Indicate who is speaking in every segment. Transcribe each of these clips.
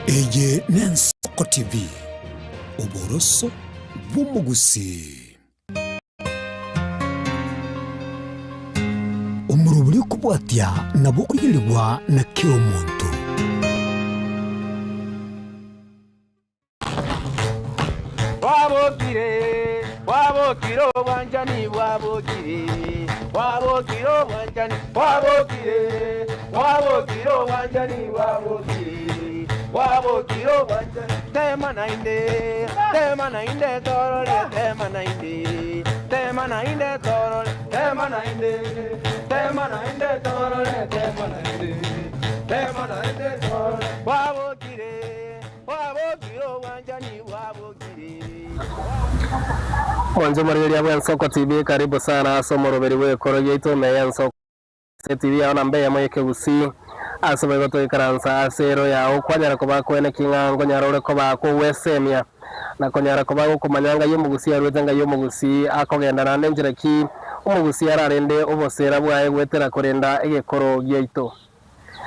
Speaker 1: Eye n'Ensoko TV, oboroso bw'omogusii. Omorobori okobwatia nabo okorigerigwa na kera omonto.
Speaker 2: Bwabokire, bwabokire obwanchani bwabokire, bwabokire obwanchani bwabokire, bwabokire obwanchani bwabokire, bwabokire obwanchani. Tema naende, tema naende torore, tema naende, tema naende torore, tema naende, tema naende torore, tema naende, tema naende torore. Bwabokire.
Speaker 3: Mwanche omorigereria bw'Ensoko TV, karibu sana ase omoroberi bw'ekoro yaito ime y'Ensoko TV yao namba eyemo y'ekegusii. Ase boigo toikaransa ase ero yao kwanyara koba kweneki ng'a nkonyara ore koba kogwesemia na konyara koba gokomanya ngai omogusii aruete ngai omogusii akogenda naende nchera ki omogusii ararende obosera bwaye goetera korenda egekoro giaito.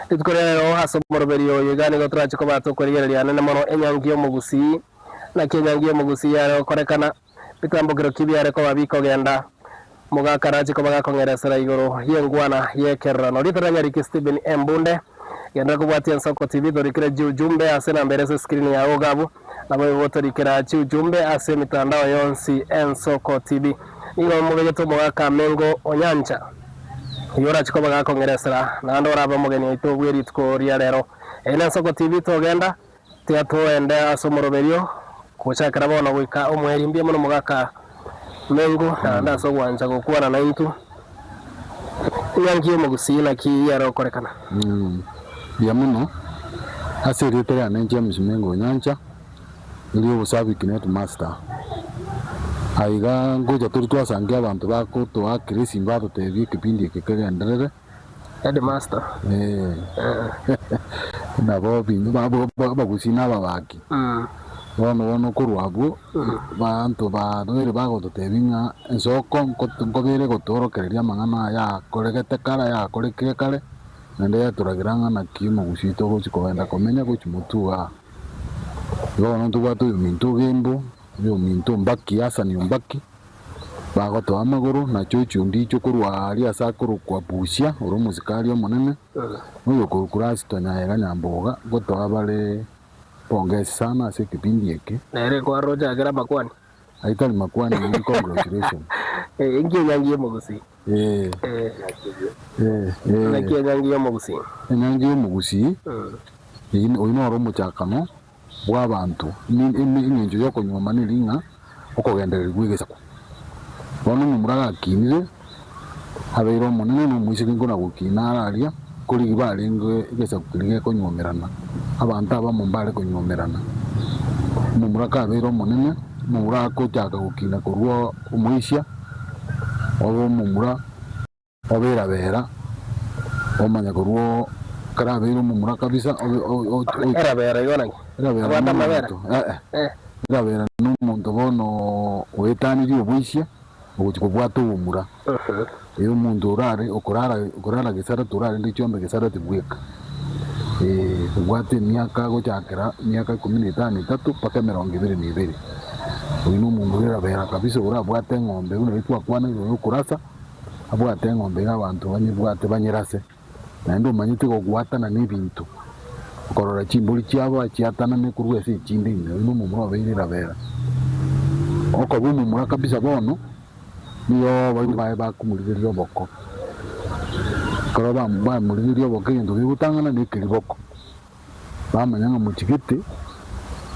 Speaker 3: Rituko ria rero ase omoroberi oyo iga nigo torache koba tokorigereria anene mono enyangi y'omogusii. Naki enyangi y'omogusii yare gokorekana? Bitambokero ki biare koba bikogenda? Omogaka arache koba gakong'eresera igoro y'engwana y'ekerorano. Rieta ria Nyariki Stephen Embunde. Genderera kobwatia Ensoko TV torikere chiujumbe ase enamba ere ase escreen yao iga abwo. Naboigo torikera chiujumbe ase emitandao yonsi Ensoko TV. Nigo mobegete omogaka Mengo Onyancha. Oyio orache koba gakong'eresera, naende orabe omogeni oito bwe rituko ria rero. Eye nensoko TV togenda, tiga toende ase omoroberio gochakera bono goika omweri. Mbuya mono omogaka Mengo naende ase ogwancha gokwana naintwe. Enyangi y'omogusii naki yare gokorekana?
Speaker 4: Mbuya mono ase erieta riane James Mengo Onyancha. Erio obosabiki na headmaster. Aiga ngocha tore twasangia abanto bagotoakera esimi batotebia ekepindi eke kegenderere.
Speaker 3: Headmaster.
Speaker 4: Eh. Nabo abagusii na ababaki. Bono bono korwa abwo, banto babeire bagototebia ng'a ensoko nkobere gotoorokereria amang'ana aya akoregete kare ayakorekire kare, naende yatoragera ng'a naki omogusii togochi kogenda komenya gochia motwe igaa. Igo bono ntobwate oyominto Ogembo, oyominto Ombaki, Hassan Ombaki, bagotoa amagoro, na George Ondicho korwa aaria ase akorokwa Busia, ore omosikari omonene, na oyokorokwa Rasito Nyaega Nyamboga, ngotoa bare pongezi sana ase ekepindi eke.
Speaker 3: Nere kwarora ochakera amakwani.
Speaker 4: Ayio tari makwani, eyio ni congratulation.
Speaker 3: Eh, inki enyangi y'omogusii?
Speaker 4: Eh,
Speaker 3: Eh,
Speaker 4: eh, eh.
Speaker 3: naki enyangi y'omogusii?
Speaker 4: Enyangi y'omogusii, Eyio oyio noro omochakano bw'abanto, engencho y'okonyuoma neri ng'a okogendereria gw'egesaku. Bono omomura gakinire, abeire omonene na omoiseke nkona gokina are aria, korigia barenge egesaku keria gekonyuomerana, abanto abamo mbare konyuomerana. Omomura kabeire omonene, omomura agochaka gokina korwa omoisia, obe omomura. Obe erabera, omanye korwa ekero abeire omomura kabisa obe
Speaker 3: Erabera igo naki?
Speaker 4: Erabera
Speaker 3: Abwate amabere?
Speaker 4: nomonto eh eh, erabera nomonto bono oetanirie oboisia ogochia kobwata obomura. Eeh omonto orare okorara okorara gesarate orarende chiombe gesarate bweka, eh obwate emiaka gochakera emiaka ikomi na etano etato mpaka emerongo ebere na ebere. Oyio na omonto ore erabera kabisa orabwate eng'ombe buna riria twakwana igoro ya okorasa. Abwate eng'ombe iga abanto banyebwate banyerase, naende omanyete gogoatana nebinto, okorora chimbori chiabo achiatanane korwa ase echinde ime, oyio nomomura obeire erabera. Okoba omomura kabisa bono, nigo abaibori baye bakomorigereria oboko. Ekero bamorigereria oboko egento gegotang'ana nekeriboko. Bamanya ng'a mochigete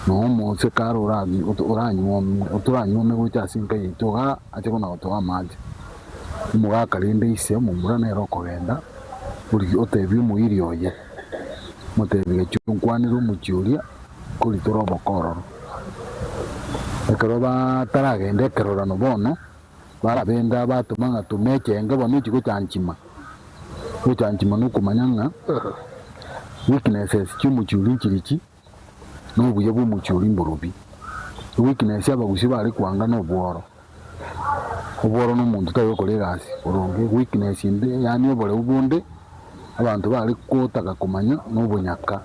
Speaker 4: nomoseke are otoranyuome gocha ase enka yaito igaa ache kona gotoa amache. Omogaka rende ise omomura nere okogenda origia otebia omoiri oye, omotebia gachia onkwanere omochie oria koritora oboko ororo. Ekero bataragenda ekerorano bono, barabenda batoma ng'a toma echenge bono echi gochanchima. Gochanchima nokomanya ng'a weaknesses chi'omochie oria nchirichi, na obuya bw'omochie oria mborobi. Weakness abagusii bare kwanga nobworo, obworo na omonto tari gokora egasi boronge, weakness ende yaani oboreu bonde abanto bare gotaka komanya nobonyaka.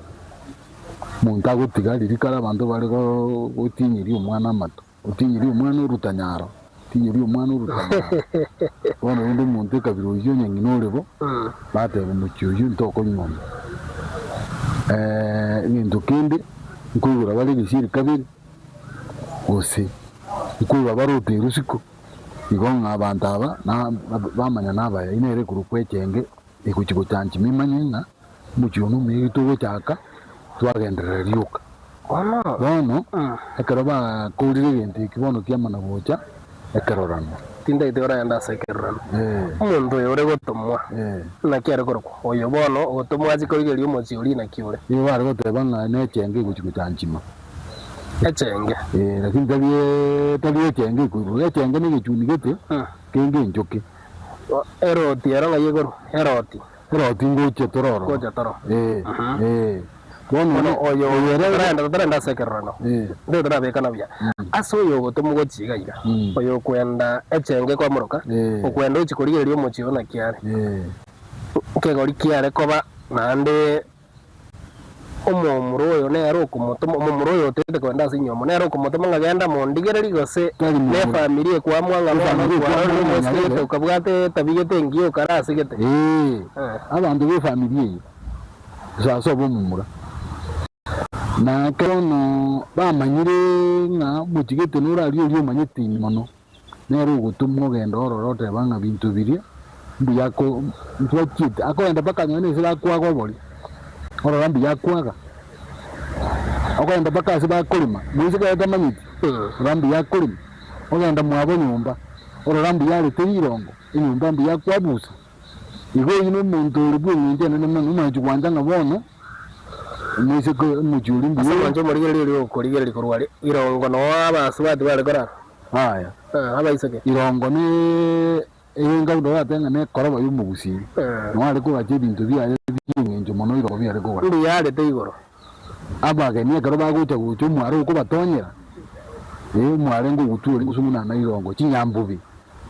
Speaker 4: Omonto agotiga riria kare abanto bare gotinyeria omwana amato, otinyeria omwana oruta nyaro, otinyeria omwana oruta nyaro. Bono rende omonto ekabira oyio onye ng'ina ore bo, bateba omochie oyio ntokonywa ime. Egento kende, nkoigora bare egesieri kabere, gose nkoigwa bare oteru isiko, igo ng'a abanto aba na bamanya nabaya, eyio nere ekorokwa echenge egochia gochanchia mimanye ng'a omochie one omuya togochaka twagenderera rioka. Bono ekero bakorire egento eki bono kiamana gocha ekerorano.
Speaker 3: Tintagete oragende ase ekerorano. Omonto oyo ore gotomwa, naki are korokwa? Oyo bono ogotomwa achie korigereria omochie oria naki ore.
Speaker 4: Nigo bare goteba ng'a nechenge egochia gochanchima.
Speaker 3: Echenge.
Speaker 4: Ee, lakini tari tari echenge ekoigwa. Echenge na egechuni gete kenge enchoke.
Speaker 3: Eroti ero ng'ai ekorwa? Eroti.
Speaker 4: Eroti ngochia tore ororo.
Speaker 3: Ngochia toro.
Speaker 4: Ee, ee. Bono
Speaker 3: Bono oyo
Speaker 4: oyo ere
Speaker 3: totarenda totarenda ase ekerorano.
Speaker 4: Ee.
Speaker 3: Ndio torabekana buya. Ase oyo ogotomwa gochia iga iga, oyo okwenda echenge kwamoroka,
Speaker 4: Ee.
Speaker 3: okwenda ochia korigereria omochie oyo naki are.
Speaker 4: Ee.
Speaker 3: Nkegori kiare koba naende Omomura oyo nere okomotoma, omomura oyo otaete kogenda ase inyiomo, nere okomotoma ng'a genda mondigererie gose
Speaker 4: Tari
Speaker 3: ne
Speaker 4: momura.
Speaker 3: efamiri ekwamua ng'a bono
Speaker 4: Efamiri ekwamua
Speaker 3: kwarorire
Speaker 4: ng'a
Speaker 3: omosike
Speaker 4: nyarebe.
Speaker 3: gete okabwate etabi gete engiya okare ase gete.
Speaker 4: Ee,
Speaker 3: Eh.
Speaker 4: abanto b'efamiri eye, gose ase obe omomura, na ekero bono bamanyire ng'a omochie gete noraria oria omanyete ime mono, nere ogotomwa ogenda ororo oteba ng'a binto biria mbuya ako ntwachiete, akogenda mpaka nonya ase bakwaga obori, orora mbuya akwaga, okogenda mpaka ase bakorema, moiseke oye tamanyeti, orora mbuya akorema, ogenda mwabo nyomba, orora mbuya arete rirongo, enyomba mbuya akwabusa. Igo oyio na omonto ore bw'eng'encho enene mono, omoanchi gwancha ng'a bono omoiseke omochie oria mbuya
Speaker 3: Ase
Speaker 4: ore.
Speaker 3: omonche omorigereria oria okorigereria korwa aria irongo noo abasubati bare korara.
Speaker 4: Aya,
Speaker 3: Abaiseke.
Speaker 4: irongo ne egenka buna oratebe ng'a nekoroba y'omogusii, noo are kogacha ebinto biaye bi'eng'encho mono irongo biare kogacha.
Speaker 3: Mbuya arete igoro.
Speaker 4: Abageni ekero bagocha gocha omware okobatonyera, ee omware ngogutwa ore gosung'unana na irongo, chinyambobe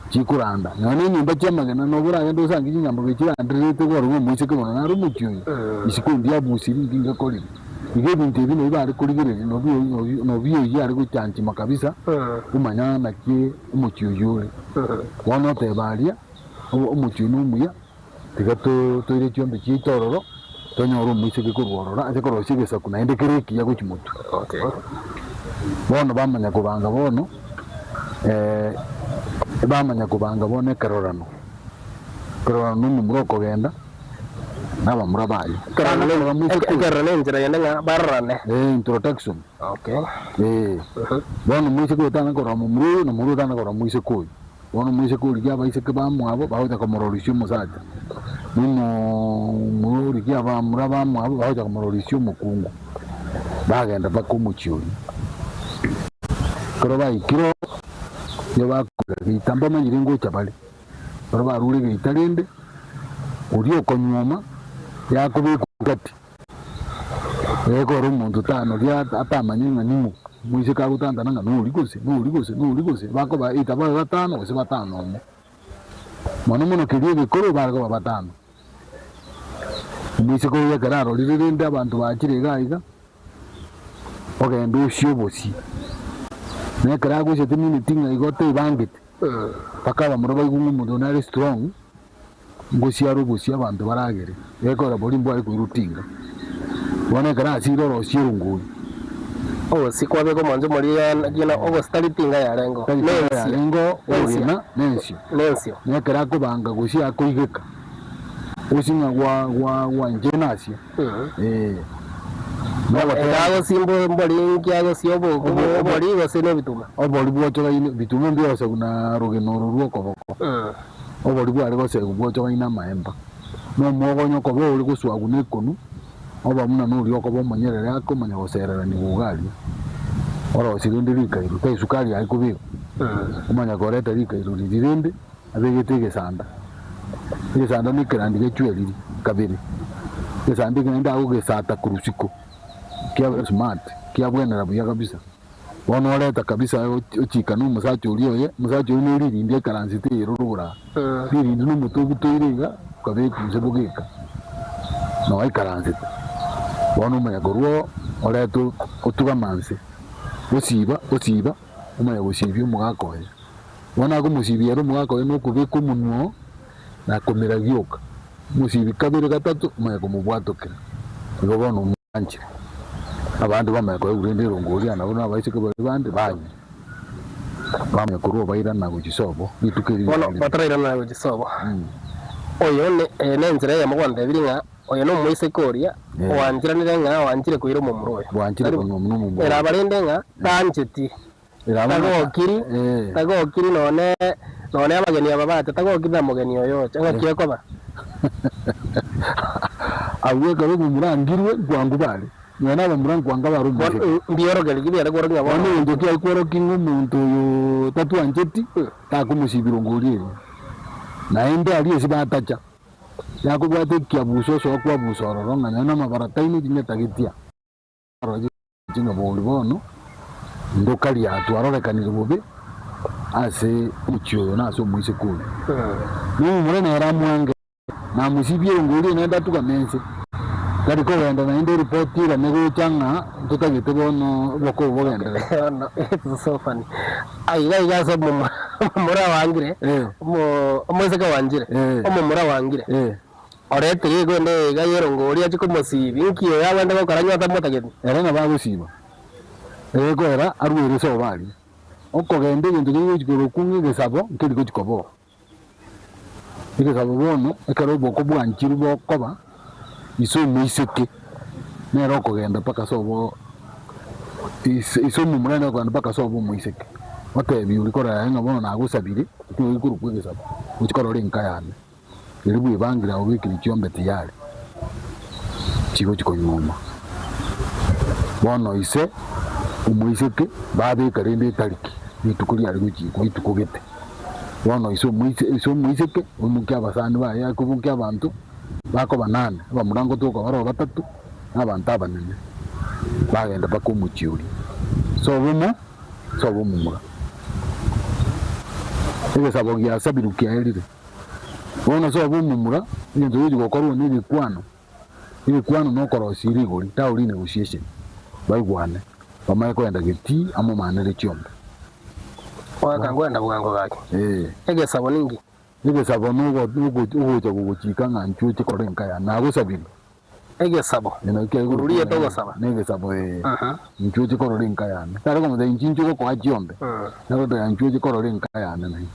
Speaker 4: chikoranda. Nonya na enyomba chi'amagena nobo oragende osange chinyambobe chirandererete igoro ng'a omoiseke bono nare omochie oyo, isiko ndiabusiri inki ngakorire. Igo ebinto ebi nabio bare korigereria nobio oyio are gochanchima kabisa omanya naki omochie oyio ore. Bono oteba aria omochie oyo nomuya tiga toire chiombe chiaito ororo tonyore omoiseke korwa ororo ase korosia egesaku naende kere ekiya gochia motwe. Bono bamanya kobanga bono bamanya kobanga bono ekerorano, ekerorano na omomura okogenda. nabamura baye.
Speaker 3: Ekerore nenchera yende ng'a barorane.
Speaker 4: Eh, introduction.
Speaker 3: Okay.
Speaker 4: Eh. Bono omoiseke oyo tana korora momura oyo, na momura oyo tana korora moiseke oyo. Bono omoiseke origia abaiseke bamwabo bagocha komororisia omosacha. Na omomura origia abamura bamwabo bagocha komororisia omokungu. Bagenda mpaka omochie oria. Ekero baikire oo, nigo bakorera geita mbamanyire ngocha bare. Ekero barure egeita rende, oria okonyuoma yakobekwa gati, ekore omonto tano oria atamanye ng'a ning'o, omoiseke agotantana ng'a nori gose, nori gose, nori gose, bakoba either babe batano gose batano omo. Mono mono keria egekoro bare koba batano. Omoiseke oyio ekero arorire rende abanto bachire iga iga, ogenda osie obosie, na ekero agosia timineti ng'a igo tebangete. Mpaka abamura baigwe ng'a omonto nare strong, ngosiara obosie abanto baragere, gekogera boria mbware koirutinga. Bono ekero asire orosie erongori.
Speaker 3: Obosie kwabeka omonto omoria gina obosie tari tinga yarengeo,
Speaker 4: Tari tinga
Speaker 3: nensio,
Speaker 4: yarengeo,
Speaker 3: nensio,
Speaker 4: orogena nensio.
Speaker 3: nensio.
Speaker 4: Na ekero akobanga gosia akoigeka, gosia ng'a gwa gwa gwa inche nasia. Eh. Nogoteba.
Speaker 3: Agosia mbori inki agosia obori gose nebituma.
Speaker 4: Obori bwochogaine bituma mbiosegwe na rogena oro rw'okoboko. Obori bware gosegwa bwochogaine amaemba. Na omwogo onye okoba ore goswagwa nekonu, oba buna noria okoba omonyerere ake omanya gosereraniwa iga aria. Orosie rende rikairo, ta esukari yaye kobekwa, omanya koreta rikairo riria rende abegete egesanda. Egesanda na ekerandi gechweriri kabere, egesanda eke naende agogesata korwa isiko, kiaba smart, kiabwenera buya kabisa. Bono oreta kabisa ochika na omosacha oria oye, omosacha oyio ne ririndi aikaransete eyero rogoro aa, ririndi na omote obutoire iga, okabeka inse bogeka, noo aikaransete. Bono omanya korwa oo, orete otugame nse, osiba osiba, omanya gosibia omogaka oye. Bono akomosibia ere omogaka oye na okobeka omonwa oo, na komera gioka, omosibi kabere gatato, omanye komobwatokera. Igo bono omwanchire. Abande bamanya koegwa rende erongo oria nabo na abaiseke baria bande banywa. Bamanya korwa obairana gochia sobo rituko erio
Speaker 3: Bono
Speaker 4: riarenge.
Speaker 3: batarairana gochia sobo, oyo ne eye nenchera eyemo gwantebirie ng'a oyo nomoiseke oria oancheranire ng'a oanchire koira omomura oyo.
Speaker 4: Bwanchire
Speaker 3: Tari
Speaker 4: konywa buna omomura
Speaker 3: Eraba
Speaker 4: oyo.
Speaker 3: rende ng'a tancheti,
Speaker 4: Eraba ng'a
Speaker 3: tagokiri,
Speaker 4: eh.
Speaker 3: tagokiri nonye nonye abageni aba bacha, tagokiri na mogeni oyo ocha, ng'aki ekoba?
Speaker 4: Abwo ekero omomura angirwe nkwangu bare, nonya na abamura nkwanga bare omoiseke.
Speaker 3: Bono mbiorokereri ki biare kworokia ng'a
Speaker 4: Bono
Speaker 3: bono
Speaker 4: egento kiaye kworokia ng'a omonto oyo tatwancheti, takomosibia rongori eria. Naende aria ase batacha, yakobwata ekiabuso osoa kwabusa ororo ng'a nonya na amabarataino chinyetagetia. Aroche ng'a bori bono ndokaria twarorekanire bobe ase omochie oyo na ase omoiseke oyo. Na omomura nere amwange, namosibie erongori eye naende atugame inse. Tari kogenda naende eripoti erane gocha ng'a ntotagete bono oboko obo bogenderere.
Speaker 3: Bono it's so funny. Aiga iga ase omomura omomura oangire,
Speaker 4: Eh.
Speaker 3: omo omoiseke oanchire,
Speaker 4: Eh.
Speaker 3: omomura oangire.
Speaker 4: Eh.
Speaker 3: Oretire igo ende iga y'erongori achie komosiibia, inki oyo agwente gokora inwe atamotageti?
Speaker 4: Ere nabo agosiiba, egekoera arwere sobo aria. Okogenda egento keria gochia korokwa ng'a egesabo nkeri gochia koba oo. Egesabo bono ekero oboko bwanchirwe bokoba, ise omoiseke nere okogenda mpaka sobo ise ise omomura nere okogenda mpaka sobo omoiseke, otebia oria korora aye ng'a bono nagosabire, ekio nigo gekorokwa egesabo, gochia korora enka yane. Erio bwebangire agwo bekire chiombe tiyari chigochia konyuoma. Bono ise omoiseke babeka rende etariki rituko riare gochikwa rituko gete. Bono ise omoise ise omoiseke oimokia abasani baye akobokia abanto bakoba nane, abamura ngotoka baroo batato na abanto abanene, bagenda mpaka omochie oria. Sobo omo sobo omomura. Egesabo giasabirwe kiaerire. Bono ase obe omomura, egento gegochia gokorwa negekwano, egekwano nokorosia rigori, tauri negotiation, baigwane, bamanye kogenda getii amo omanere chiombe.
Speaker 3: Goaka nkwenda bwango gaki.
Speaker 4: Eh.
Speaker 3: Egesabo ninki?
Speaker 4: Egesabo nogo nogo ogocha gogochika ng'a inchuo oche kore enka yane, nagosabire.
Speaker 3: Egesabo.
Speaker 4: Korwa
Speaker 3: rieta ogosaba.
Speaker 4: Negesabo ee. Inchuo oche korora enka yane. Tari komotebia inche inchuo gokoa chiombe. Nagotebia inchuo oche korora enka yane naye.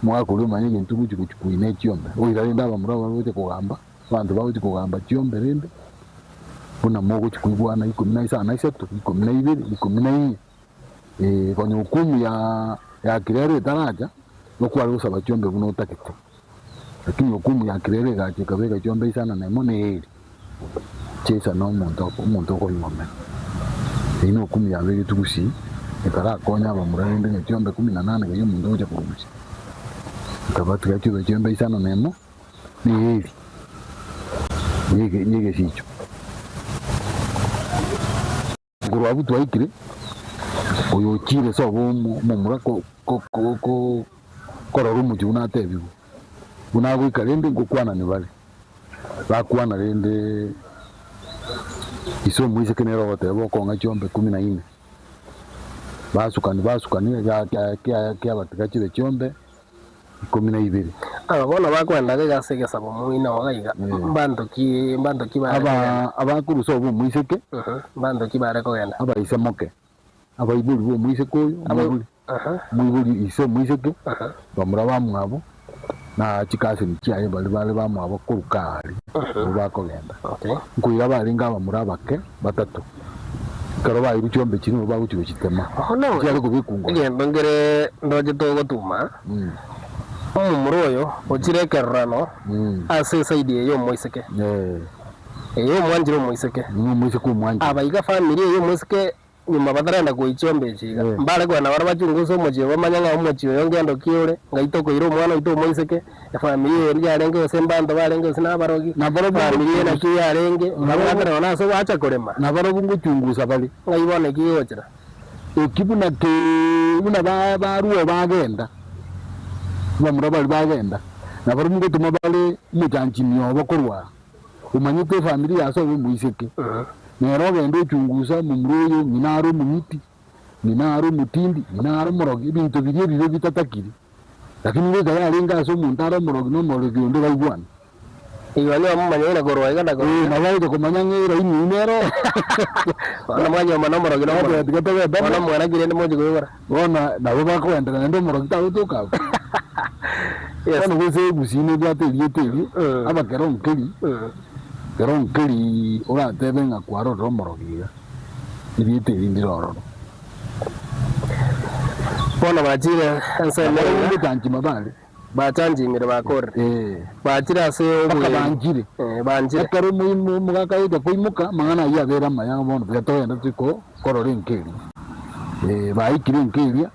Speaker 4: Omogaka oria omanye egento ogochia gochia koina echiombe. Oira rende abamura aba bagocha kogamba, abanto bagochia kogamba chiombe rende, buna mogochia koigwana ikomi na isano na isato, ikomi na ibere, ikomi na inye. Ee, konya hukumu ya ya kirere etaracha, nokware gosaba chiombe buna otagete. Lakini hukumu ya kirere egacha ekabeka chiombe isano na emo na eeri, chiaisa na omonto omonto okonyuomera. Eyio na hukumu yabegetwe gusii, ekarakonya abamura rende ng'a chiombe kumi na nane keyia omonto ogocha korwa gusii. Ekabatiga chibe chiombe isano na emo na eeri, na ege na egesicho. Korwa abwo twaikire, oyo ochiire sobo omomura korora omochie buna atebigwe, buna agoika rende ngokwanani bare, bakwana rende ise omoiseke nere ogoteba okong'a chiombe kumi na ine, basukani basukani kiabatiga chibe chiombe ikomi na ibere.
Speaker 3: Aba bono bakwenda iga ase egesabo moino iga iga, mbanto ki mbanto ki bare kogenda?
Speaker 4: Aba abakorwa sobo omoiseke.
Speaker 3: Mbanto ki bare kogenda?
Speaker 4: Abaise moke, abaibori b'omoiseke oyo, omoibori, omoibori ise omoiseke, bamura bamwabo, na chikaseni chiaye baria bare bamwabo korwa kare, abwo bakogenda. Nkoira barenge abamura abake batato, ekero bairwe chiombe chiria nigo bagochia gochitema,
Speaker 3: Bono
Speaker 4: chiare kobekwa ngoro.
Speaker 3: egento nkere ndoche togotuma, omomura oyo ochire ekerorano ase esaidi eye y'omoiseke, eye omwanchire omoiseke,
Speaker 4: Omoiseke omwanchire.
Speaker 3: Aba iga family eye y'omoiseke Nyuma batarenda goichia ombeche iga, mbare kogenda barabwo bachunguse omochie oyo, bamanye ng'a omochie oyo ngento ki ore, ng'ai tokoira omwana oito omoiseke, efamiri eye yarenge gose mbanto barenge gose nabarogi, efamiri eye naki yarenge, babwatane bono ase ogoacha korema.
Speaker 4: Nabarabwo ngochungusa bare.
Speaker 3: Ng'ai bono eki gegochera?
Speaker 4: Eki buna ke buna ba barwoo bagenda, abamura baria bagenda, nabarabwo ngotoma bare omochanchini obo korwa aa. Omanyete efamiri ya ase obe omoiseke, nere ogende ochungusa omomura oyo, ng'ina are omong'iti, ng'ina are omotindi, ng'ina are omorogi, ebinto biria ebibe bitatakiri. Lakini goika yarenge ase omonto are omorogi na omorogi onde baigwane.
Speaker 3: Igo onye omomanyire korwa iga na korwa
Speaker 4: Ee,
Speaker 3: iga.
Speaker 4: nabo agocha komanya ng'a eraini eyio nero.
Speaker 3: Bono mwanyuoma na omorogi na omorogi.
Speaker 4: Bateba tiga togende
Speaker 3: Bono
Speaker 4: amo.
Speaker 3: mwana ki rende mochi koibora?
Speaker 4: Bono nabo bakogenderera naende omorogi tagotoka abwo.
Speaker 3: Yes.
Speaker 4: Bono gose egusii nebwate erieta erio, aba kero nkeri, kero nkeri oratebe ng'a kwarorire omorogi iga, erieta eri ndire ororo.
Speaker 3: Bono bachire ensemo
Speaker 4: Nabo
Speaker 3: iga.
Speaker 4: rende tanchima bare.
Speaker 3: Bachanchimire bakorire.
Speaker 4: Ee.
Speaker 3: Bachire ase
Speaker 4: Mpaka
Speaker 3: obweri.
Speaker 4: banchire.
Speaker 3: Ee, banchire.
Speaker 4: Ekero omoimo omogaka agocha koimoka, amang'ana ayio abeire amaya ng'a bono tiga togende tochie korora enka eria. Ee, baikire enka eria,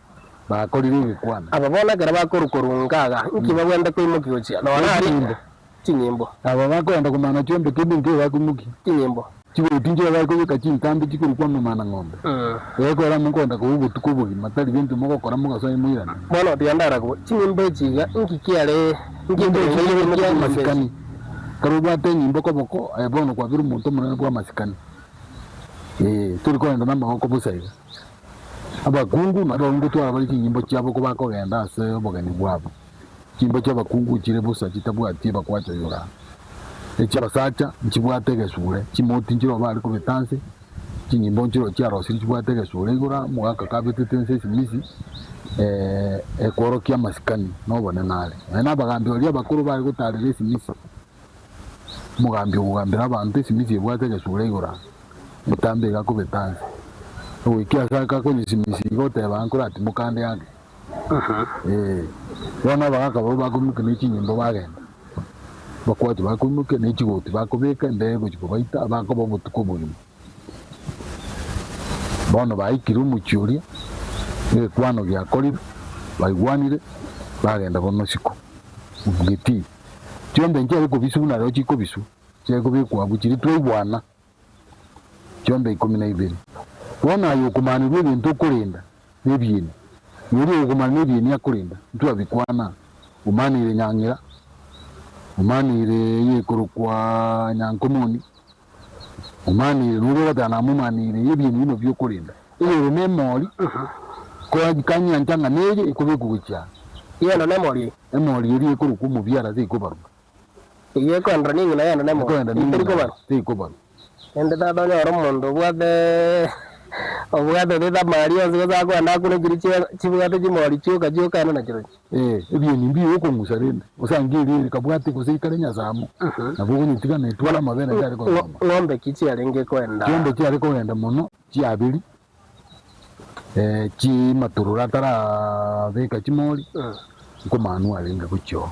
Speaker 4: bakorire egekwana.
Speaker 3: Aba bono ekero bakorwa korwa nka iga, inki babwenerete koimokia gochia? Nonya aria
Speaker 4: Chinyimbo.
Speaker 3: chinyimbo.
Speaker 4: Aba bakoenda komana chiombe kende nkeiyo bakoimokia.
Speaker 3: Chinyimbo.
Speaker 4: Chigoti nchiria bakobeka chintambe chikorokwa amamana ng'ombe. Egekorera mokoenda koba obotuko obogima, tari gento mogokora mogasoa moirane.
Speaker 3: Bono tiga ndarakwe chinyimbo echi iga, inki kiare inki
Speaker 4: Enyimbo echi
Speaker 3: ekerengo
Speaker 4: nigo
Speaker 3: kiaimokia
Speaker 4: chia
Speaker 3: chinyimbo echi?
Speaker 4: amasikani. Ekero obwate enyimbo koboko, aye bono kwabire omonto omonene bw'amasikani. Ee, tori kogenda namagoko bosa iga. Abakungu nabo ngotwara bare chinyimbo chiabo kobakogenda ase obogeni bwabo. Chinyimbo chi'abakungu chire bosa chitabwati ebakwacha yora. Echi'abasacha nchibwate egesure, chimoti nchiroo bare kobeta nse, chinyimbo nchiroo chiarosirie chibwate egesure igoro omogaka kabetete nse esimisi, ekworokia amasikani na obonene are. Nonya na abagambi baria abakoro bare gotarera esimisi, omogambi okogambera abanto esimisi ebwate egesure igoro aa, etambe iga akobeta nse. Ogoikia ase aka akonyesimisi iga oteba ng'a nkoratimoka ande ake. Ee, bono abagaaka barabwo bakoimokia ne chinyimbo bagenda, abakuati bakoimokia ne chigoti bakobeka embere gochia kobaita, bakoba obotuko obogima. Bono baikire omochie oria, egekwano giakorire, baigwanire, bagenda bono isiko getii. Chiombe nchiare kobiswa buna rero chikobiswa, chiare kobekwa abwo chiria twaigwana. Chiombe ikomi na ibere. Bono aye okomanerwa egento okorenda nebieni, na oria ogokomana nebieni akorenda, ntwabikwana, omaneire nyang'ira, omaneire eyekorokwa nyankomoni, omaneire noria ogoteba namomaneire ebieni buna biokorenda. Eyere nemori, koa kanyancha ng'a neye ekobekwa gochia aa.
Speaker 3: Eyende nemori eye.
Speaker 4: Emori eria ekorokwa omobiara teikobarwa.
Speaker 3: Eyio ekoendera ning'ina yende nemo,
Speaker 4: Ekoenda
Speaker 3: teri
Speaker 4: ning'ina
Speaker 3: kobarwa.
Speaker 4: teikobarwa.
Speaker 3: Rende tata onyore omonto obwate obwate tete amari onsi gose akoenda akune chiria chia chibwate chimori chioka chioka ende nachirochio.
Speaker 4: Eh, ebieni mbiyo okong'usa rende, osange eria ere kabwate gose ikare nyasamo, nabo okonyetiga na etware amabere tari kosoma.
Speaker 3: Ng'ombe ki chiarenge koenda?
Speaker 4: Chiombe chiare kogenda mono chiaberi, chimatororo atarabeka chimori, nkomanwa arenge gochia oo.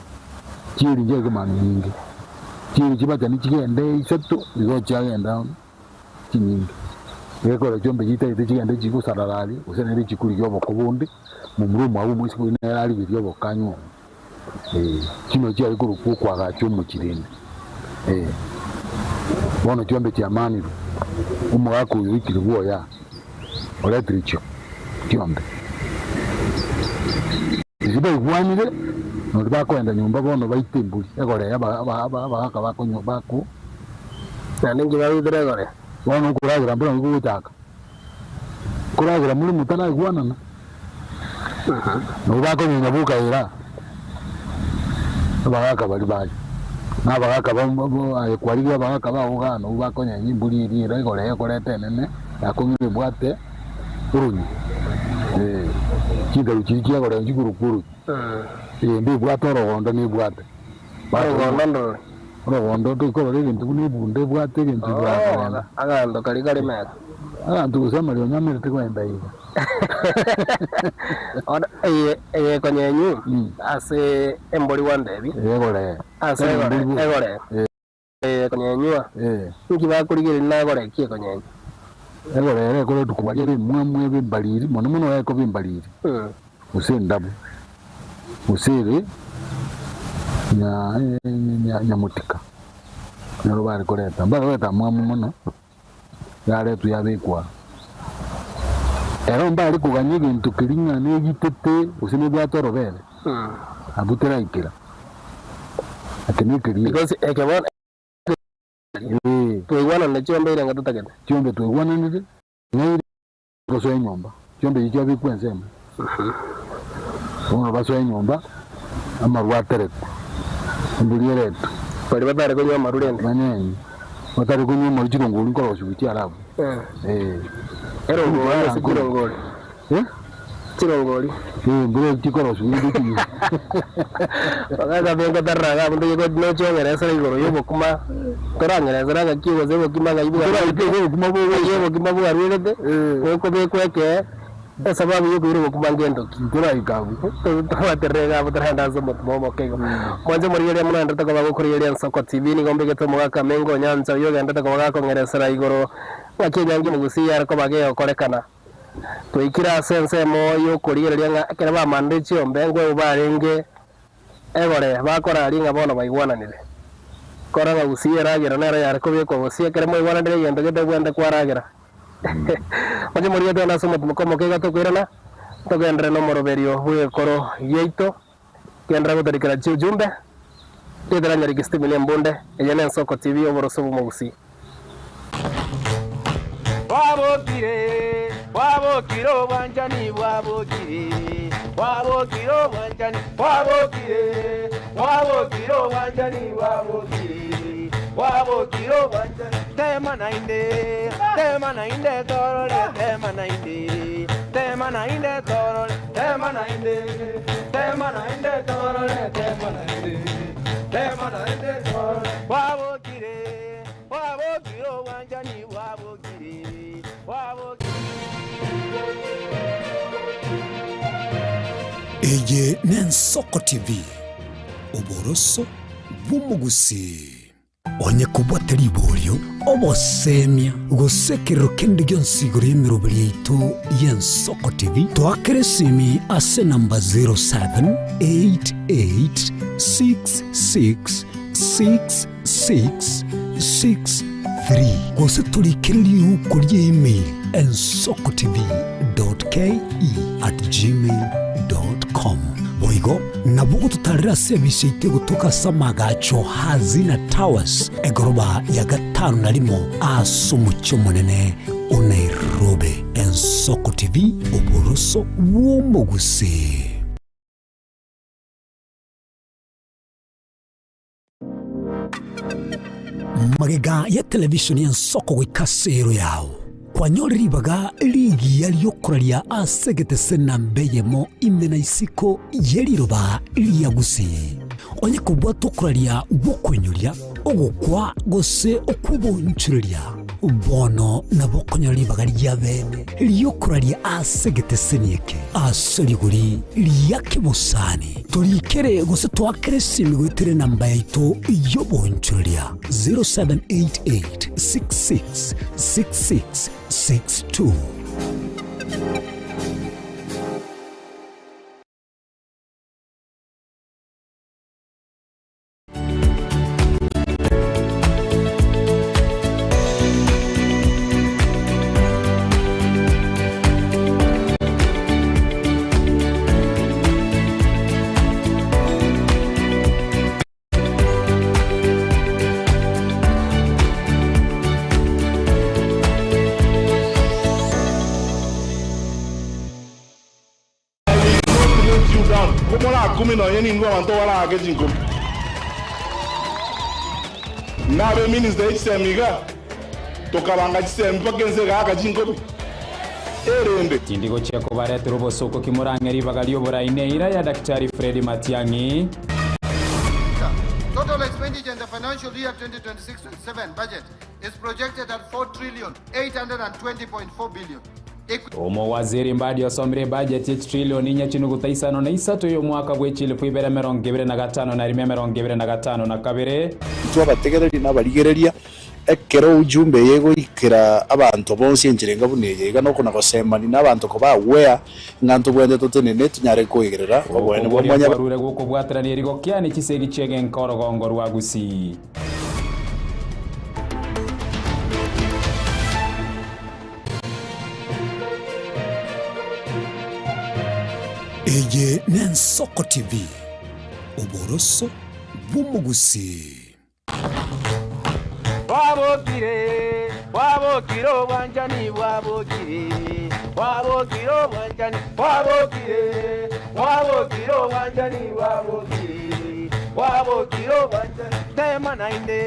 Speaker 4: Chieri nchiare komanwa nyinge, chieri chibachani chigende isato, igo chiagenda chinyinge. Egekora chiombe chitagete chigende chigosarara aria, gose naende chikorigia oboko bonde, momura omwabo omoiseke oyio nere arigerie oboko anywe oo, chino chiare korokwa okoagacha omochie rende. Bono chiombe chiamanirwe, omogaka oyo oikire bwoye aa, oretire chio chiombe. Riria baigwanire, nori bakoenda nyomba bono baite embori, egoree aba- aba- aba- abagaka bakonywa bako.
Speaker 3: Naende inki bagoitera egoree?
Speaker 4: Bono okoragera mbuna gogochaka, koragera more motaraigwanana, nabo bakonyenya boka ira, abagaka baria baria, na abagaka ba ba aye kwarigia abagaka bago igaa nabwo bakonyenya embori eria ere igoro ekoreta enene, yakong'ire ebwate oronywe, eh, chintaru chiria chiagoree nchikorokwa oronywe, eyende ebwate orogondo nebwate.
Speaker 3: Orogondo ndorore.
Speaker 4: Orogondo toikorora egento buna ebunda ebwate egento igoro
Speaker 3: Oh,
Speaker 4: akogenda.
Speaker 3: aganto karia kare mega.
Speaker 4: Aganto gose amarionya amerete kogenda iga.
Speaker 3: Bono eye eye ekonyenywa
Speaker 4: Mm.
Speaker 3: ase embori gwantebi,
Speaker 4: Egoree.
Speaker 3: ase
Speaker 4: Tari
Speaker 3: egore
Speaker 4: embori boka.
Speaker 3: egore
Speaker 4: Eh.
Speaker 3: eye ekonyenywa,
Speaker 4: Eh.
Speaker 3: inki bakorigereria nagore ki ekonyenywa?
Speaker 4: Egoree ere ekoretwa korwa ebe emwamu ebe embariri, mono mono ekoba embariri.
Speaker 3: Mm.
Speaker 4: Gose endabu, gose ere nyamotika, nero bare koreta. Mbare koreta mwamu mono, yaretwa yabekwa. Ero mbare kogania egento keria ng'a negitete gose nebwate orobere, abwo teraikera. Eke nekeria.
Speaker 3: Because eke bono. Mwaigwananire chiombe irenga totagete?
Speaker 4: Chiombe twaigwananire ng'a ire gosoa enyomba, chiombe echio chiabekwa ensemo. Bono basoe enyomba, amarwa aterekwe, embori eretwe.
Speaker 3: Baria batare konywa amarwa rende?
Speaker 4: Banyenye, batare konywa amarwa chirongori nkorosiwa chiare abwo. Eh.
Speaker 3: Erongori gose chirongori?
Speaker 4: Eh?
Speaker 3: Chirongori.
Speaker 4: Eh, mboro chikorosiwa inde chinyinga.
Speaker 3: Bagacha benga tarara iga abwo ntoche nochong'eresera igoro y'obokima, torang'eresera ng'aki gose obokima ng'ai
Speaker 4: Toraite iga obokima bobe.
Speaker 3: Ng'ai obokima bwarwerete, bokobekwa ekee, esababu yokoira obokima ngento ki?
Speaker 4: Toraika abwo.
Speaker 3: Tobwaterere iga abwo toragende ase omotimo omoke igo. Mwanche morigereria monaenderete koba gokorigereria Ensoko TV, nigo mbegete omogaka Mengo Onyancha oyio ogenderete koba gakong'eresera igoro ng'aki enyangi omogusii yare koba gegokorekana. Twaikire ase ensemo y'okorigereria ng'a ekero bamanire chiombe nkwegwa barenge egore bakoraria ng'a bono baigwananire. Korora ng'a gusii eragera nero yare kobekwa gose ekero mwaigwananire egento gete bwente kwaragera. Moche morigie togende ase omotimoko omoke iga tokoirana, togenderere nomoroberio bw'egekoro giaito, genderera gotorikera chiujumbe, rietera Nyariki Stephen Embunde, eye n'Ensoko TV oboroso bw'omogusii.
Speaker 2: Bwabokire, bwabokire obwanchani bwabokire, bwabokire obwanchani bwabokire, bwabokire obwanchani bwabokire, bwabokire obwanchani. Tema naende, tema naende torore, tema naende, tema naende torore, tema naende, tema naende torore, tema naende, tema naende torore. Bwabokire. Bwabokire obwanchani bwabokire, bwabokire.
Speaker 1: Eye n'Ensoko TV, oboroso bw'omogusii. Onye kobwate riborio, obosemia, gose ekerero kende gionsi igoro y'emeroberi yaito y'Ensoko TV, toakere esimi ase enamba 078866 6 6 3 gose torikere riuko rie email ensokotv.ke@gmail.com. Boigo nabo ogototarera ase ebisi yaito egotoka ase amagacho Hazina Towers egoroba ya gatano na rimo ase omochie omonene o Nairobi. Ensoko TV, oboroso bw'omogusii. Magega ya televishoni y'ensoko goika ase ero yao, kwanyore ribaga rigiya ri'okoraria ase egetese namba eyemo ime na isiko ye riroba ria Gusii. Onye kobwate okoraria gw'okoinyoria, ogokwa gose okw'oboonchoreria, Bono nabo okonyora ribaga ria bene ri'okoraria ase egeteseni eke ase rigori ria kebosani. Torikere gose toakere esimi goetera enamba yaito y'oboonchoreria 0788 66 66 62.
Speaker 5: I will not let you down. Komorakume nonye nindwe abanto baraake chinkobi. Nabe minister ye chisemi iga, tokabanga chisemi mpaka ense egaaka chinkobi. Erende.
Speaker 6: Tindi gochia kobaretera obosooku ki morang'e ribaga ri'oborai neira ya Daktari Fred Matiang'i.
Speaker 7: Total expenditure in the financial year 2026-27 budget is projected at 4 trillion 820.4 billion.
Speaker 6: Omowaziri Mbadi osomire ebajeti ye chitrilioni inye chinuguta isano na isato y'omwaka bwe chilifu ibere emerongo ebere na gatano na rimo emerongo ebere na gatano na kabere.
Speaker 8: Intwe abategereri na abarigereria, ekero ujumbe eye egoikera abanto bonsi enchera enga buna eye iga nokona-gosemania na abanto koba aware ng'a ntobwenerete totenene tonyare koigerera oboene bwa
Speaker 6: Okoboria
Speaker 8: mwanya.
Speaker 6: kwarure gokobwaterania erigo kiane chisegi chi'egenka orogongo rwa Gusii.
Speaker 1: Eye n'Ensoko TV, oboroso bw'omogusii.
Speaker 2: Bwabokire. Bwabokire obwanchani bwabokire, bwabokire obwanchani bwabokire, bwabokire obwanchani bwabokire, bwabokire obwanchani. Tema naende,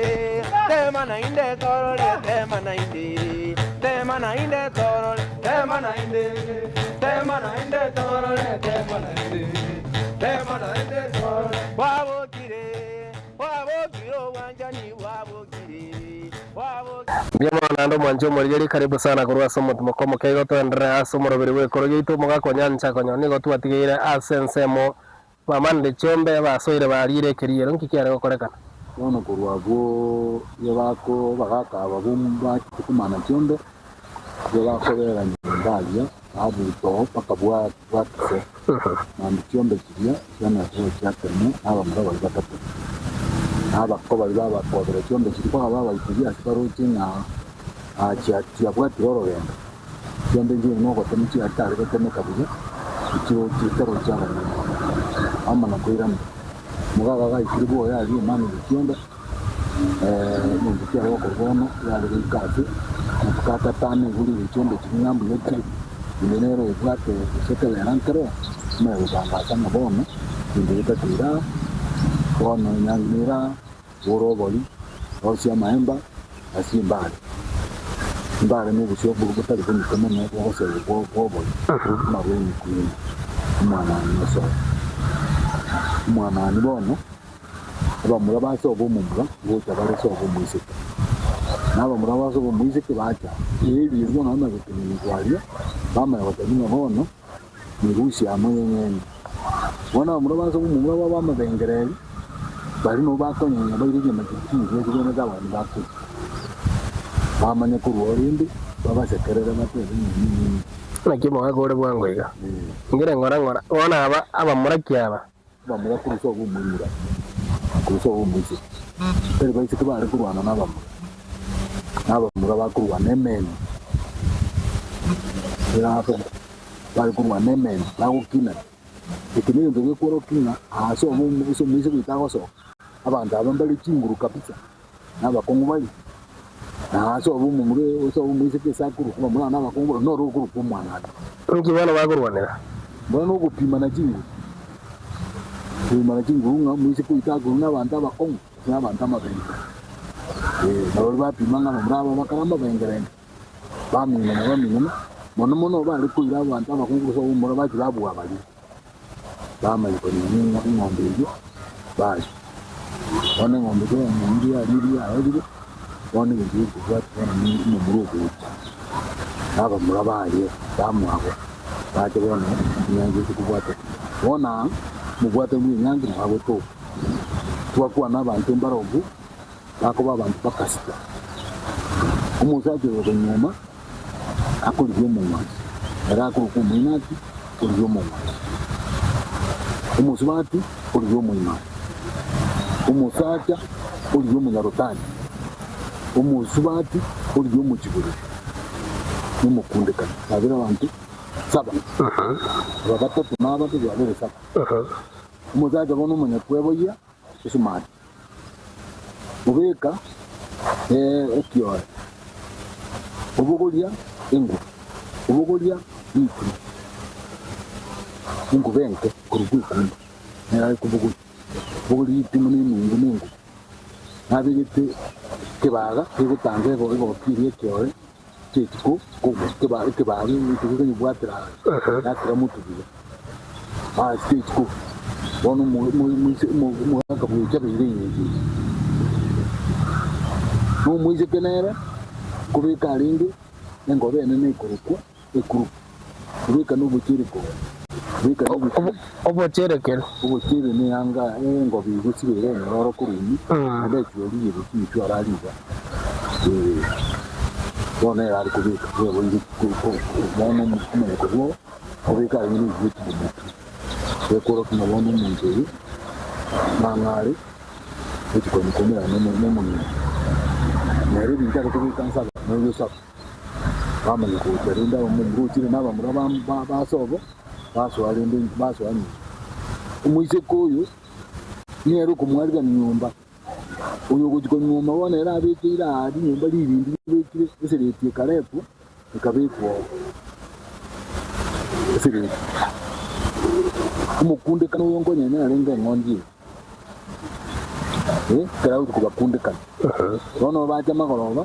Speaker 2: tema naende torore, tema naende, tema naende torore, tema naende, tema naende torore, tema naende, tema naende torore. Bwabokire, bwabokire obwanchani bwabokire, bwabokire.
Speaker 3: Mbuya mono naende omwanchi omorigereria karibu sana korwa ase omotimoko omoke igo toenderere ase omoroberi bw'ekoro giaito omogaka onyancha konya nigo twatigeire ase ensemo bamanire chiombe basoire bariire ekeriero nki kiare gokorekana.
Speaker 4: Bono korwa abwo igo bako bagaka aba bachete komana chiombe, igo bakobera nyomba aria, babuta oo mpaka bwa bwakise. Naende chiombe chiria chiamanya koba chiatemwa nabamura baria batato. Na abako baria babakobera chiombe chiria mpaka babaitiria ase baroche ng'a chia chiabwatire orogendo. Chiombe nchiaye nogotema chiatare gotemeka buya, echirochio etarochi abanyene. Bamanya koirana. Omogaka gaikire bwoye aria omanyire chiombe, egento kiare gokorwa bono yare goika ase amatuko atatano igure chiombe chiria ng'a mbuya chire, ime nere ebwate gose ekebera nkere, omanye gotangasa ng'a bono ebinto bitato iraa, bono enyangi nere aa, bora obori, rosia amaemba, asie embare. Embare na obosio botari bonito mono bogosegwa bw'obori, amarwa emekuino, omwanani osoe. Omwanani bono, abamura ba sobo omomura ngocha bare sobo omoiseke, na abamura ba sobo omoiseke bacha, eeri eria bono bamanya gotenenigwa aria, bamanya gotebia ng'a bono nirusia amo yenyene. Bono abamura ba sobo omomura babo amabengereri, baria nabo bakonyenya baire enyama chiria chingiya chibwenerete abageni bakoria. Bamanye korwa oo rende, babasekerere batebe ng'a ninini.
Speaker 3: Naki omogaka ore bwango iga? Ingere ng'ora ng'ora, bono aba abamura ki aba?
Speaker 4: Abamura korwa sobo omoimura, na korwa sobo omoiseke. Tari baiseke bare korwana nabamura, na abamura bakorwana ememe. Bare korwana ememe, bagokinana. Eke negento gekworokia ng'a ase obo ase omoiseke oito agosoka, abanto aba mbare chinguru kabisa, na abakong'u bare. Na ase obo omomura ase obo omoiseke ase akorwa, abamura aba na abakong'u bare, noro okorokwa omwanani.
Speaker 3: Inki bono bakorwanera?
Speaker 4: Bono nogopimana chinguru, gopimana chinguru ng'a omoiseke oito akorwa na abanto abakong'u gose na abanto amabenga. Ee, nabo bapima ng'a abamura aba bakare amabengerenge. Baminana, baminana, mono mono bare koira abanto abakungu gose abamura bachia babua baria, bamanya konyenya eng'ombe eyio, baria. Bono eng'ombe ekero yanyenyire yarire yaerire, bono egento gekobwatia bono ne omomura ogocha, na abamura baye bamwabo bache bono enyangi ase kobwatana. Bono aa, omobwatani bwa enyangi nabo agotoka, twakwana abanto mbarobwo. Bakoba abanto bakasita. Omosacha oyo okonyuoma akorigia omong'wanso, ere akorokwa omoinati origia omong'wanso, omosubati origia omoimati, omosacha origia omonyarotani, omosubati origia omochiboreri, na omokundekani. Babere abanto saba, aba batato na abake babere saba. Omosacha bono omonyakweboyia esumati. Obeka ekiore, obogoria enguba, obogoria ritimo, enguba enke korwa bw'ekumba nere are kobogoria, obogoria ritimo na enungu na enguba. Nabegete ekebaga kegotanga egoti eria ekiore chi'etuko kogwa, ekebaga ekio gekonyebwatera yakera motwe buya. Ase chi'etuko bono omogaka bw'echa beire engencho eye. Na omoiseke nere nkobeka arenge engobe enene ekorokwa ekurubu, kobeka nobocheere korwa, kobeka nobocheere.
Speaker 3: Obocheere keri?
Speaker 4: Obocheere neyanga engobe egosibera enyororo korwa ime, naende echuori eye gochia inchwe arare iga. Ee, bono nere are kobeka bweboire bono omonyoko bwao, obeke arenge nebieti bomotwe. Gekworokia ng'a bono omonto oyo nang'are are gochia konya koumerana nomong'ina. Nere ebinto are kobeka nse aba noyo saba. Bamanya gocha rende abamura ochire na abamura ba sobo, basoa rende basoa nyomba. Omoiseke oyo nere okomwarigania nyomba. Oyo ogochia konyuoma bono ere abekeire aa rinyomba ririndi ribekire esereti ekaretwa ekabekwa oo. Esereti. Omokundekano oyo nkonyenya narenge eng'ondi eye. Eh, ekero agochia kobakundekana. Bono bacha magoroba,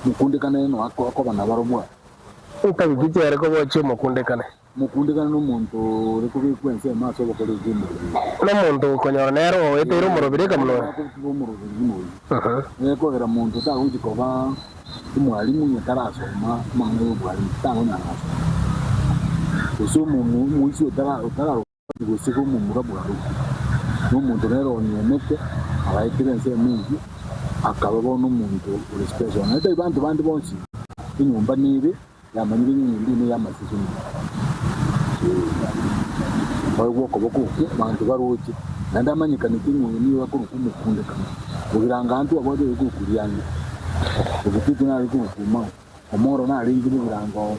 Speaker 4: omokundekano ere akoba nabarobwo aa.
Speaker 3: Ntabiki chiare kobochia omokundekane.
Speaker 4: Mokundekane nomonto ore kobekwa ensemo ase obokori bw'omorobiri.
Speaker 3: Nomonto okonyora nere oeteire omorobiri eka buna oyo.
Speaker 4: Agotuba omorobiri buna oyio. Gekogera monto tagochi koba omwalimu onye tarasoma amang'ana y'obwalimu, takonyara gosoma. Gose omoisia otararoka gose omomura bwarokire. Nomonto nere onyomete agaetera ensemo eyio akaba bono omonto ore special. Naende tari banto bande bonsi enyomba nere. Yamanyire ng'a enyomba eye ney'amasese omonto. Ee, oegwe okoboko okwo, abanto baroche, naende amanyekanete ng'a oyo nigo akorokwa omokundekani. Bogirango aanto abwate oyo okorokwa Riange, Obotutu nare korokwa Omao, Omoro narenge bogirango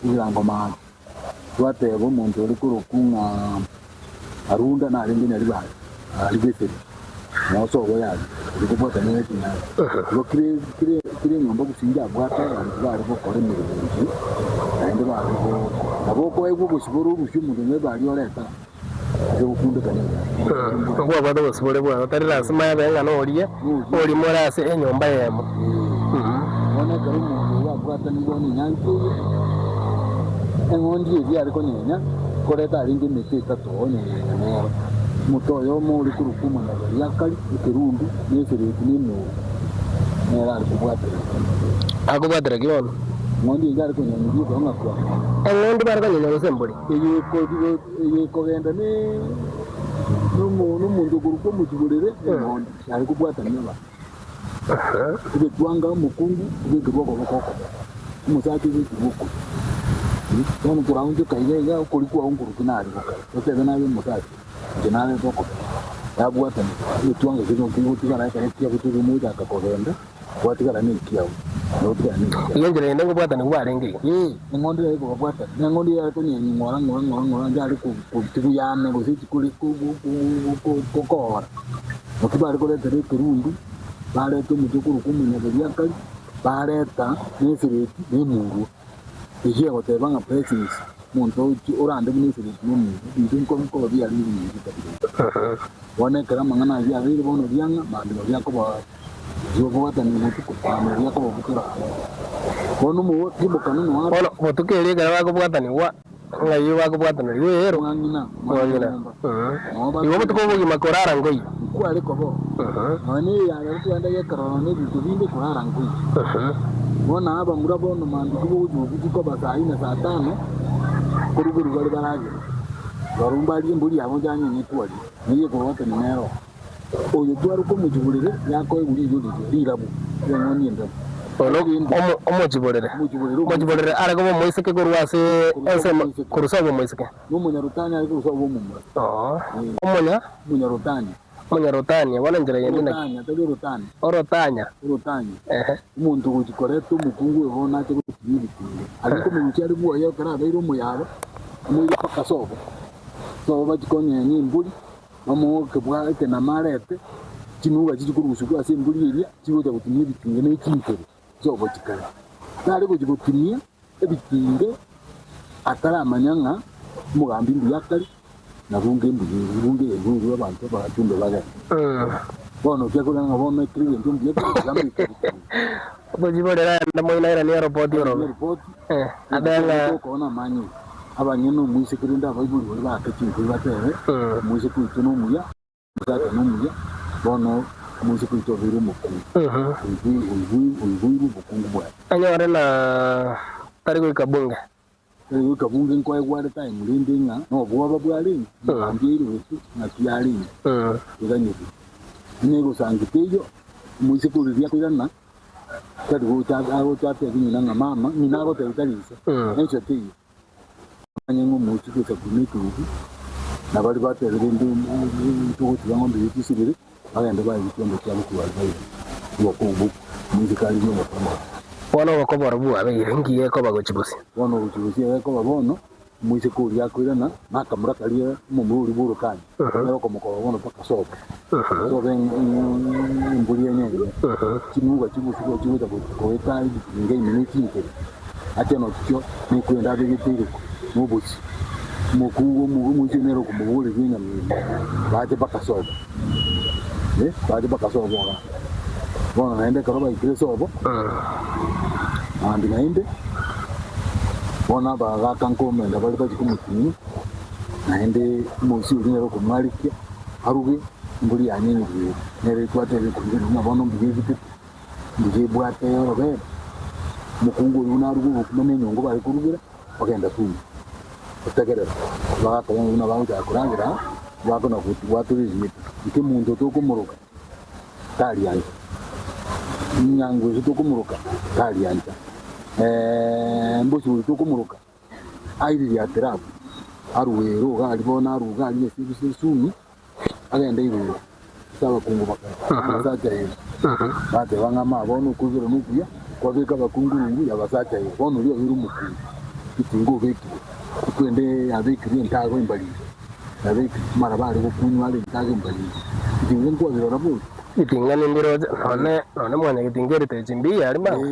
Speaker 4: bogirango Maate. Twateba omonto ore korokwa ng'a Arunda narenge Nyaribari, aria Geseri, mosa obo yare, oria kobwatana ne chinyasi. Igo kire kire kire enyomba gose abwate abanto bare gokora emeremo eyio, naende bare go nabo okoegwa obosibore orusie omonto onye ebari oreta ase gokundekana enyomba.
Speaker 3: Nkwabwate obosibore bwao, tari lasima yabe ng'a norie orimo ore ase enyomba eyemo.
Speaker 4: Bono ekero omonto oyo abwatanigwe nenyancha eye, eng'ondi eria are konyenya, koreta arenge emete etato onyenya nero. Omote oyomo ore korokwa omonabari akari, ekerundu, na esereti, na emuru, nere are kobwatera.
Speaker 3: Akobwatera ki bono?
Speaker 4: Eng'ondi eyio are konyenya eria ekero ng'a kwa.
Speaker 3: Eng'ondi bare konyenya gose embori?
Speaker 4: Eye ekogenda nomonto okorokwa omochiborere, eng'ondi, yare kobwatania abanto. Egetwanga omokungu obekerwe okoboko okomo, omosacha obekerwe okorio. Bono koraonchoka iga iga okorio kwao nkorokio nare gokare, otebe naye omosacha, inche narete okoboko. Yabwatanigwa, egetwanga keria kegotigara ekero kiabutorwe mochaka kogenda, gwatigara na ekiao, na otigare na ekiao.
Speaker 3: Iga enchera ende nkobwatanigwa barenge iga.
Speaker 4: Ee, eng'ondi nere ekobabwatania, na eng'ondi yare konyenya ng'ora ng'ora ng'ora ng'ora yare kotigwa yame gose chikore koora. Naki bare koretera ekerundu, bareta omochie okorokwa omonyaberiakari, bareta na esereti na emurwa. Eyio egoteba ng'a blessings, omonto ochi orande buna esereti na emurwa, ebinto nko nkoba biarenge ebinto bitari biya. Bono ekero amang'ana ayio abeire bono riang'a, mambia oria akoba oyio obwatani botuko, mambia oria akoba obutora. Bono omogoki bokano noaro.
Speaker 3: Bono botuko eria ekero bakobwatanigwa. Ng'ai bakobwatana rigwe ero?
Speaker 4: Mwang'ina,
Speaker 3: Mwang'ina. Igo obotuko obogima korara nkoiyo.
Speaker 4: Nkware koba oo. Nonya neye ya rero twagenda gekerorano na ebinto binde korara nkoiyo. Bono abamura bono mambia kobogochia gobuchia koba saa ine saa tano, korugerwa bare baragere. Barobwo mbarie embori yabo nchanyenya aria, neye ekobwatania nero oo. Oyo twaroka omochiborere yakoegwa riiyo riria rirabu ri'eng'ondi endabu.
Speaker 3: Bono
Speaker 4: Korende
Speaker 3: omo- omochiborere.
Speaker 4: Omochiborere
Speaker 3: Omochiborere are koba omoiseke korwa ase
Speaker 4: Korwa
Speaker 3: ensemo
Speaker 4: omoiseke.
Speaker 3: korwa sobo omoiseke.
Speaker 4: Nomonyarotani are korwa sobo omomura.
Speaker 3: Oo. Omonya
Speaker 4: Omonyarotani.
Speaker 3: omonyarotania bono enchera yende naki?
Speaker 4: Orotanya, tari orotani.
Speaker 3: Orotanya.
Speaker 4: Orotanya.
Speaker 3: Ehe.
Speaker 4: Omonto ogochia koreta omokungu oyo bono ache gotiga ebitinge. Aria nkomorusia are bwoye ekero abeire omoyaba, amoire mpaka sobo. Sobo bachia konyenya embori. Bamoe ekebwa ekenama arete, chinuga chichie korusigwa ase embori eria, chigocha gotimia ebitinge ne chinkoro chi'obochikari. Tare gochia gotimia ebitinge ataramanya ng'a omogambi mbuya akare, na bunge mbuya ere, bunge eye mbuya abanto abachumbe bagende. Bono okia korera ng'a bono ekero egento mbuya kere, tiga mbeke ebitinge.
Speaker 3: Obochiborere aende moino airanie eroboti orobe.
Speaker 4: Eroboti,
Speaker 3: Eh, abe ng'a
Speaker 4: Tokona amanyinga, abanyene omoiseke rende abaibori baria baake chinkori batebe, Omoiseke oito nomuya, omosacha nomuya, bono omoiseke oito obeire omokungu, oiboirwe obokungu bwaye.
Speaker 3: Anyore na tari goika bunge.
Speaker 4: Tari goika bunge nkoegwa are time rende ng'a nobwoba bwarenge, omogambi airogetwe ng'aki yarenge, eganyete. Onye egosangi teiyo, omoiseke oriria akoirana. Tari gocha agocha atebie ng'ina ng'a mama, ng'ina agotebia tari ise, na iso teiyo. Amanye ng'a omochie gocha korwa ekegutu, na baria batebire inde ntogotiga ng'ombe eye chisibire, bagende bae chiombe chiabo korwa aria baire. Oboko obwo omoiseke arigie oboko obo.
Speaker 3: Bono oboko borobwo bwabeire, nki gekoba gochia bosio?
Speaker 4: Bono gochia bosio egekoba bono. Omoiseke oria akoirana, na akamura karia omomura oria bw'orokani, nere okomokoba bono mpaka sobo. Sobo embori enyenyene, chinuga chigosibwa chigocha goeta ebitinga ime ne chinkeri, ache nochichio nekwenda abegete ireko, na obosie. Omokungu omoisia nere okomobogoreria enyama eria, bache mpaka sobo, bache mpaka sobo igaa. Bono naende ekero baikire sobo, mambia naende, bono abagaaka nkomenda bare bachie komotinyia, naende omoisia oria nere okomwarikia, aruge embori yane enyuge ere, nere twatebire korigereria ng'a bono mbuya egitete, mbuya ebwate orobebe. Omokungu oyio buna aruge obokima na enyongo bare korugera, ogenda tumbo, otegerera. Abagaaka bono buna bagochaka koragera aa, bakona gwatora erieta, inki omonto tokomoroka? tariancha, Nyangweso tokomoroka tariancha, Mbosibori tokomoroka aiririatere abwo, arue ere iga aria bono arue iga aria ase ebise esumi, agende igoro ase abakungu bakare, abasacha ere. Bateba ng'a ama bono okoiborwa nokuya, kwabeka abakungu rungu y'abasacha ere, bono oria obeire omokungu, etinga obekire, ekwende yabekirwe entago embariri. Amaraba are gokunywa are entaga embariri. Etinga nkwabirora bori?
Speaker 3: Etinga nimbiroche, nonye nonye mwanyagetinga eritechi mbuya aria manga.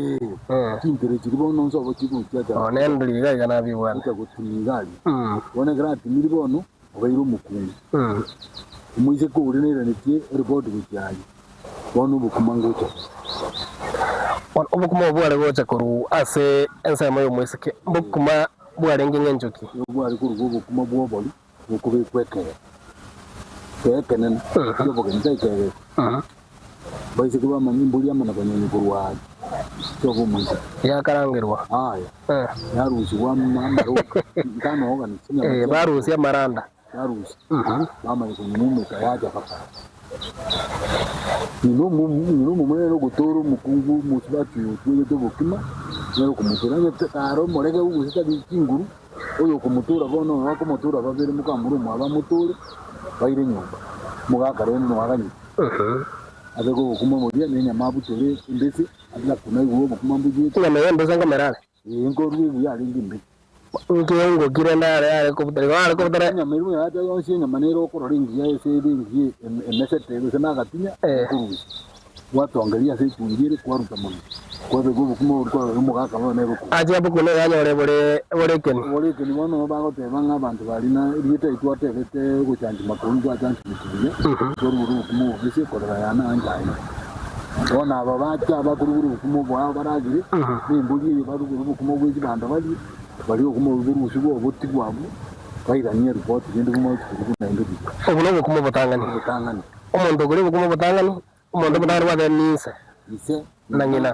Speaker 4: Ee, chinkere chiria bono nse obo chigochia
Speaker 3: Nonye ndiri iga iga nabibwane.
Speaker 4: gocha gotimia iga aria. Bono ekero atimirie bono, obeire omokungu. Omoiseke oria nairanetie eripoti gochia aria, bono obokima ngocha.
Speaker 3: Bono obokima obo bware gocha korwa ase ensemo y'omoiseke, mbokima bwarenge ng'encho ki?
Speaker 4: Nigo bware korwa obokima bw'obori bokobekwa ekee, ekee ekenene ki'obogeni, tari ekee geke. Abaiseke bamanye embori amo na banyonyi korwa aria ase obomoiseke.
Speaker 3: Yakarangerwa.
Speaker 4: Aya, yarusigwa amaroka, ntanogana chinyama
Speaker 3: Eh,
Speaker 4: chia
Speaker 3: barusia amaranda.
Speaker 4: Yarusia, bamanya konyumumeka yacha bakara. Ng'ina omomura nere ogotoora omokungu omosubati oyo otwegete obokima, nere okomotoora. Onye kare omorege gose tari chinguru, oyo okomotoora bono oyo akomotoora babere mokamura omwabo amotoore, baire nyomba. Omogaka rende noyo aganyete. Abeke obokima boria na enyama abutore embese, abe naigure obokima mboyete.
Speaker 3: Enyama eye embese nkomera are.
Speaker 4: Ee, nkorua ebuya arenge embese.
Speaker 3: Nkeongo ki rende are are kobutera? Igo are kobutera.
Speaker 4: Enyama eria buna yonsi enyama nere okorora engiya ase ere engiya emesete gose nagatinya okorusia. Gwatongeria ase echumbi ere kwaruta monwe. Kwabeka obokima oboria kwarora omogaka bono nere okorusia.
Speaker 3: Ache abokune iga anyore bore bore ekeni.
Speaker 4: Bore ekeni bono nigo bagoteba ng'a abanto baria na erieta eri twatebete ogochanchi makori gwachanchimeti buya, twarugire obokima obobese korora yana ancha aye. Bono aba bacha bakorugera obokima obo aba baragere, na embori eye barugere obokima bwe chibando barie, barie obokima obwo borusigwe obotigwe abwo, bairanie eripoti rende buna ochikori buna ende buya.
Speaker 3: Obwo nobokima obotang'ani.
Speaker 4: Obotang'ani.
Speaker 3: Omonto okoria obokima obotang'ani, omonto omotang'ani bwateba ninse
Speaker 4: Ise,
Speaker 3: na ng'ina.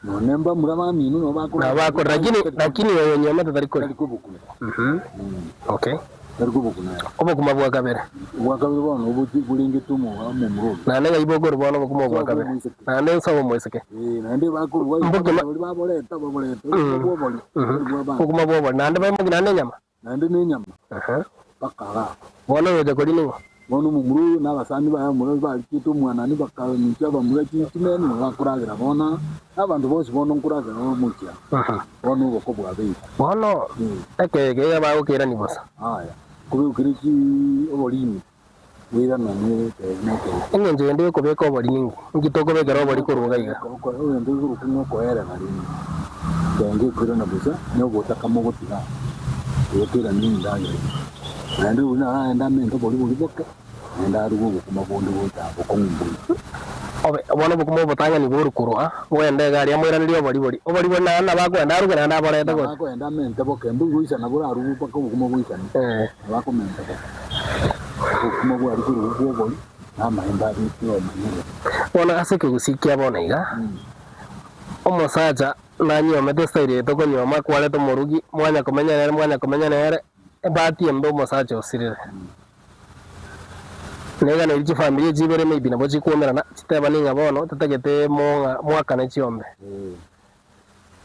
Speaker 4: Nonye mbamura bamino nabo bakorora.
Speaker 3: Nabo bakorora, lakini lakini oyo onyomete tari koria.
Speaker 4: Tari kobokuna.
Speaker 3: Okay.
Speaker 4: Tari kobokuna ere.
Speaker 3: Obokima bwa kabere.
Speaker 4: Obwa kabere bono obochie borengete omomura oria.
Speaker 3: Naende ng'ai bokorwa bono obokima obwa
Speaker 4: Sobo
Speaker 3: kabere?
Speaker 4: omoiseke.
Speaker 3: Naende nsobo omoiseke.
Speaker 4: Ee, naende bakorwa
Speaker 3: Mbokima.
Speaker 4: baria baboreta baboreta obokima bw'obori, tari bw'abanto.
Speaker 3: Obokima bw'obori. Naende baimoki naende enyama.
Speaker 4: Naende nenyama bakaraa.
Speaker 3: Bono oyocha koria ning'o?
Speaker 4: Bono omomura oyo na abasani baye abamura barichete omwanani bakamincha abamura chinchimeni na bakoragera bono aa, na abanto bonsi bono nkoragera bare omochie aa. Bono oboko bwabeire.
Speaker 3: Bono ekee eke iga bagokeirania bosa.
Speaker 4: Aya, kobekire chi oborimi bwairanwa ne nekee.
Speaker 3: Engencho yende yokobeka obori ninki? Inki tokobekera obori korwa iga iga?
Speaker 4: Egento gekorokwa ng'a okoerera rende, ekenge ekoirana bosa, na obotaka mogotiga goeterania endagera eye. Naende oria naragende amente obori boria boke, naende aruge obokima bonde gocha bokong'u mbuya.
Speaker 3: Obe, bono obokima obotang'ani borwe korwa bwende iga aria amoiranerie obori boria. Obori boria naende nabo akoenda aruge naende aborete
Speaker 4: Nabo
Speaker 3: gocha.
Speaker 4: akoenda amente boke, mbori goisana borarugwe mpaka obokima boisane, nabo akomenta boke. Obokima bware korwa bw'obori, na amaemba abekire omanyire.
Speaker 3: Bono ase ekegusii kia bono iga, omosacha nanyuomete estyle eye tokonyuoma akwarete omorugi, mwanya komenya nere mwanya komenya nere, ebahati embe omosacha osirire. Niga neri chifamiri echi ibere maybe nabo chikwomerana, chitebani ng'a bono totagete mong'a mwakane chiombe.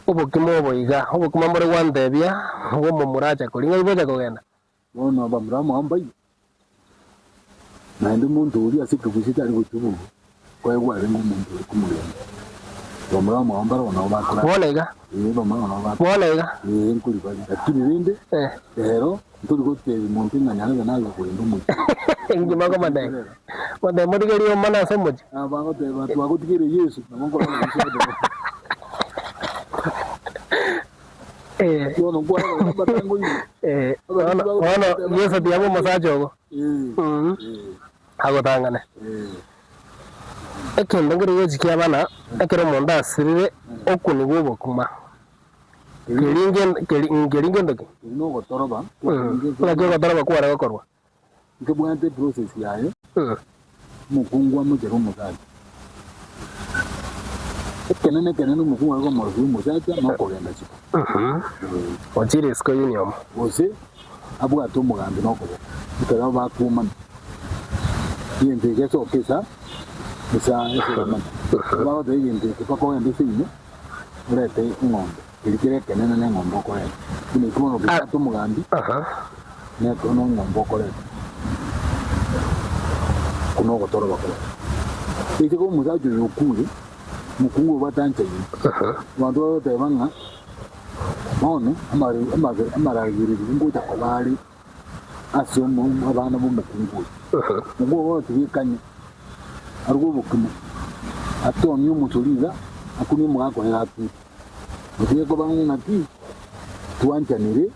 Speaker 3: Obokima obo iga, obokima mbore gwantebia, bwa omomura acha koria, ng'ai bocha kogenda?
Speaker 4: Bono abamura amo mbaiyo, naende omonto oria ase ekegusii tari gotuburwa, koegwa arenge omonto ore komorenda. Bamura bamwabo mbarabwo nabo bakorara.
Speaker 3: Bono iga.
Speaker 4: Ee, bamura nabo bakorara.
Speaker 3: Bono iga.
Speaker 4: Ee, nkori bare. Lakini rende,
Speaker 3: Eh.
Speaker 4: ero ntori gotebi monto ng'a nyarebe naye gokorenda omochie.
Speaker 3: Engima komateba. Motebe motigerie omwana ase omochie.
Speaker 4: Nabo bagoteba twagotigeire Yesu, nabo nkorora Yesu agoteba.
Speaker 3: Eh.
Speaker 4: Bono nkwarora abatango ime.
Speaker 3: Eh, bono bono Yeso tiaba omosacha ogo.
Speaker 4: Ee.
Speaker 3: Mhm.
Speaker 4: Ee.
Speaker 3: Agotang'ane.
Speaker 4: Ee.
Speaker 3: Ekento nkere gochikia abana, ekero omonto asirire okunigwa obokima, keri nge keri nkeri ngento ki?
Speaker 4: Eri nogotoroba
Speaker 3: Naki ogotoroba kware gokorwa?
Speaker 4: Nkebwate eprocess yaye, omokungu amochere omosacha. Ekenene ekenene omokungu are komorosia omosacha nokogenda isiko.
Speaker 3: Ochire isiko y'enyomo.
Speaker 4: Gose abwate omogambi nokoboko ekero bakwomana. Egento eke gesoke esa esa eseramana. Bagoteba egento eke mpaka ogende ase ime orete eng'ombe. Keria kere ekenene na eng'ombe okoreta. Buna ekio bono okebwata omogambi neko na eng'ombe okoreta. Okwo nogotoroba kore. Ase igo omosacha oyo okure, omokungu obo atanchaine, abanto bagoteba ng'a bono amaragereri ngocha koba are ase abana b'omokungu oyo. Omokungu oyo bono tiga ekanye, aruge obokima, atonie omosori iga, akunie omogaka oye iga atwite. Gose ekoba ng'a naki twanchanire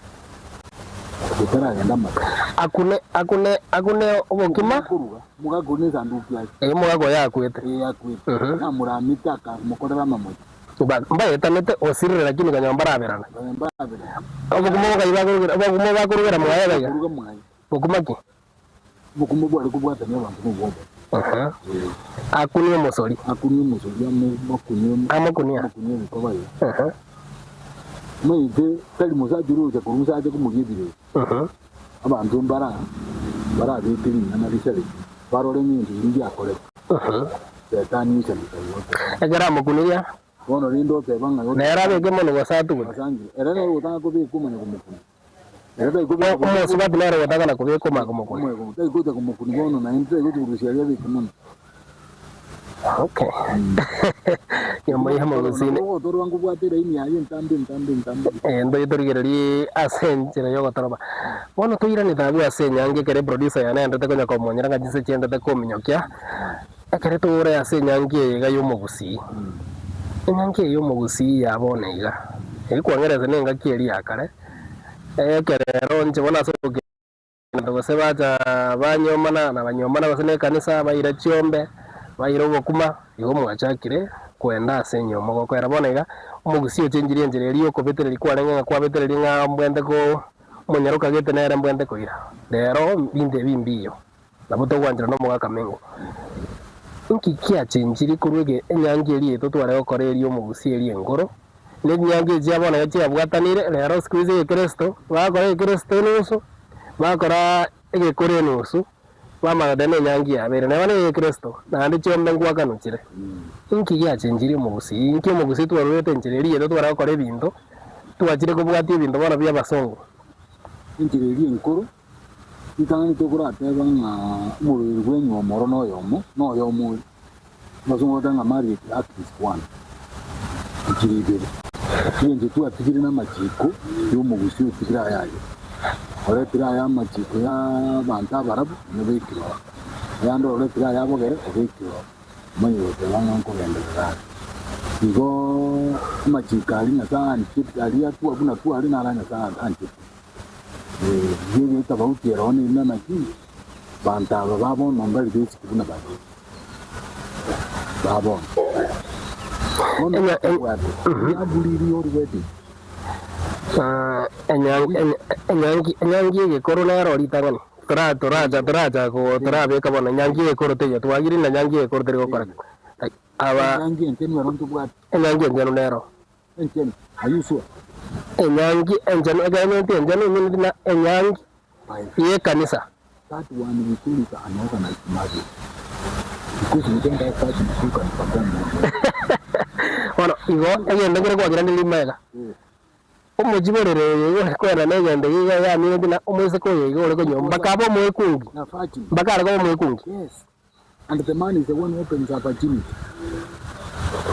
Speaker 4: totaragenda amatuko.
Speaker 3: Akune, akune, akune obokima.
Speaker 4: Koruga, omogaka oria nesanduki yaye.
Speaker 3: Erio omogaka oye akwete.
Speaker 4: Ee, akwete. Namoramete akamokorera amamocho.
Speaker 3: Mbaetanete osirire lakini konya mbaraberana.
Speaker 4: Konya mbaraberana.
Speaker 3: Obokima bokai bakorugera, obokima bakorugera mwaye gaiga.
Speaker 4: Bakoruga mwaye.
Speaker 3: Bokima ki?
Speaker 4: Obokima bware kobwatania abanto nobwoba.
Speaker 3: Ehe. Akunie omosori.
Speaker 4: Akunie omosori amokunie.
Speaker 3: Amokunia.
Speaker 4: Amokunie ebikoba iga.
Speaker 3: Ehe.
Speaker 4: Omanyete tari mosacha oria ogocha korwa mosacha komoria ebirero.
Speaker 3: Ehe.
Speaker 4: Abanto mbara barabeke ring'ana risareke, barore ng'a ebinto biria mbiakoreka.
Speaker 3: Ehe.
Speaker 4: Setani oisaneka igo.
Speaker 3: Ekero amokunirie.
Speaker 4: Bono rende oteba ng'a.
Speaker 3: Nere abeke monwe gose atugute.
Speaker 4: Asangire. Ere nere ogotanga kobeka omanye komokuna. Ere tari kobeka
Speaker 3: Omosubati nere ogotanga na kobeka omanye komokuna.
Speaker 4: Omanye tari gocha komokuna bono naende tari gocha korusia aria abeke monwe.
Speaker 3: Okay. Nyomba ya omogusii.
Speaker 4: Ogotorwa nkobwate eraini yaye entambe entambe entambe.
Speaker 3: Eh, ntoche torigererie ase enchera ya ogotoroba. Bono toiranete abwo ase enyangi ekero eproducer yane aendete konya komonyera ng'a chinse chiendete kominyokia. Ekero tore ase enyangi eye iga y'omogusii, enyangi eye y'omogusii ya bono iga, eri kwang'erete nengaki eria ya kare, ekero ero inche bono ase ogokenda gose bacha banyomana na banyomana gose na ekanisa baira chiombe, baira obokima, igo mwachakire kwenda ase enyomo. Gokoera bono iga, omogusii ochengirie enchera eria ya okobetereria kwarenge ng'a kwabetereria ng'a mbwente ko omonyaroka gete nere mbwente koira. Rero binto ebi mbiyo. Nabo togwanchera nomogaka mengo. Inki kiachenchirie korwa ege enyangi eria yaito tware gokora eria omogusi eria enkoro? Ne chinyangi echi chia bono iga chiabwatanire, rero siku hizi egekristo, bagakora egekristo enusu, bakora egekoro enusu, bamanya tena enyangi yabeire. Neba na egekristo, naende chiombe nkwakanwa chire. Inki giachenchirie omogusii? Inki omogusii twarurete enchera eria yaito tware gokora ebinto, twachire kobwatia ebinto bono bia abasongo?
Speaker 4: Enchera eria enkoro Ritang'ani tokorateba ng'a omorweri bw'enywomo oro noyomo, noyomo ore. Abasongo bagoteba ng'a marriage act is one. Tichiri ibere. Engencho twatigire namachiko y'omogusii otigire aya aye. Oretire aya amachiko ya abanto abarabu onye obekire oo. Ayande oretire aya abogere obekire oo. Omanye goteba ng'a nkogenderera are. Igo amachiko aria Nyasaye anchete aria buna tware naro Nyasaye anchete. Eyio etafauti ere oo nere naki banto aba ba bono mbari besike buna baria ba bono. Bono tobwate yaburirie already.
Speaker 3: Enyangi enyangi egekoro nero ritang'ani tora toracha toracha ko torabeka bono enyangi egekoro teiyo twagire na enyangi egekoro teri gokora aba
Speaker 4: Enyangi enchenu ero ntobwate.
Speaker 3: Enyangi enchenu nero.
Speaker 4: Enchenu, are you sure?
Speaker 3: Enyangi enchenu, ekero ng'ente enchenu emineti na enyangi y'ekanisa.
Speaker 4: That one we call it an organized marriage because we don't have persons who can perform that.
Speaker 3: Bono igo egento nkere kwageranirie magega, omochiborere oyo igo ore koenana egento eke iga yamineti na omoiseke oyo iga ore konywa mpaka abe omoekungi,
Speaker 4: Na virgin.
Speaker 3: mpaka are koba omoekungi.
Speaker 4: Yes. And the man is the one who opens her virginity.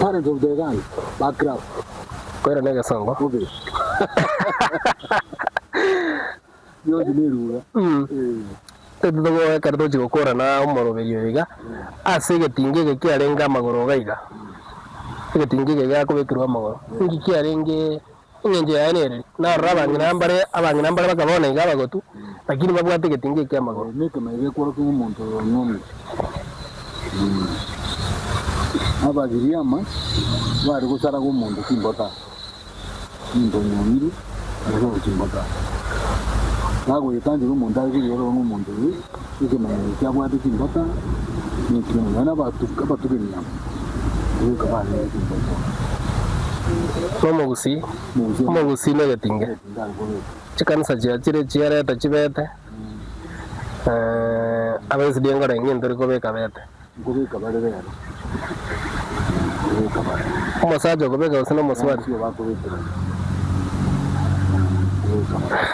Speaker 4: Parents of the girl ba club.
Speaker 3: Koirana egesongo.
Speaker 4: Bobe. Yonsi neruga.
Speaker 3: Titogo ekero tochi gokorana omoroberio oyo iga, ase egetinga eke kiarenge amagoro iga iga, egetinga eke geakobekerwa amagoro, inki kiarenge eng'encho yaye nereri? Narora abang'ina mbare abang'ina mbare baka bono iga abagotu, lakini babwate egetinga eke kia amagoro.
Speaker 4: Nekemo egekworokia ng'a omonto oyo onyuomire. Abagiriama bare gosaraga omonto chimbota. Omonto onyuomirwe agosoa chimbota. Bagoetanchera omonto are koyia ororo ng'a omonto oyo ekemanyererio kiabwate chimbota nekio nonya na abatugeni aba goika barenge chimbota.
Speaker 3: Nomogusii, omogusii negetinge. Chikanisa chiachire chiareta chibete, abaisraeli nkorenge ntori kobeka bete.
Speaker 4: Nkobeka bare rero, nkobeka bare.
Speaker 3: Omosacha okobeka gose nomosubati?
Speaker 4: Bonsi obakobekerana, nkobeka bare.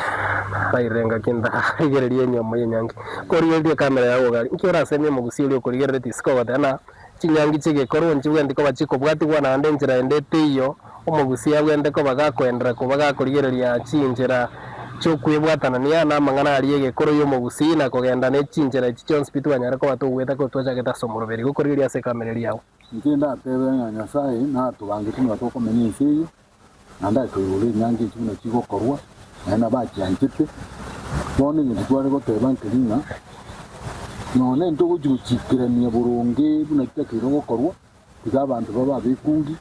Speaker 3: Raire engaki ntarigereria enyomo y'enyangi. Korigereria ekamera yago gari, nki orasemie omogusii oria okorigereretie isiko ogoteba ng'a chinyangi chi'egekorwa nchibwenereti koba chikobwatigwa naende enchera ende teiyo Omogusii abwenerete koba gakoenderera koba gakorigereria chinchera chi'okwebwatanania namang'ana aria egekoro y'omogusii na kogenda ne chinchera echi chionsi pi twanyare koba togweta korwa twachagete ase omoroberi gokorigereria ase ekamera eria yao.
Speaker 4: Inche ndatebe ng'a Nyasae natobangete buna tokomenya ense eye, naende akaigora enyancha echi buna chigokorwa, naende nabo achianchete. Bono egento tware goteba nkeri ng'a, nonya ntogochi gochikerania boronge buna chitakeire gokorwa, tiga abanto babe abekungi,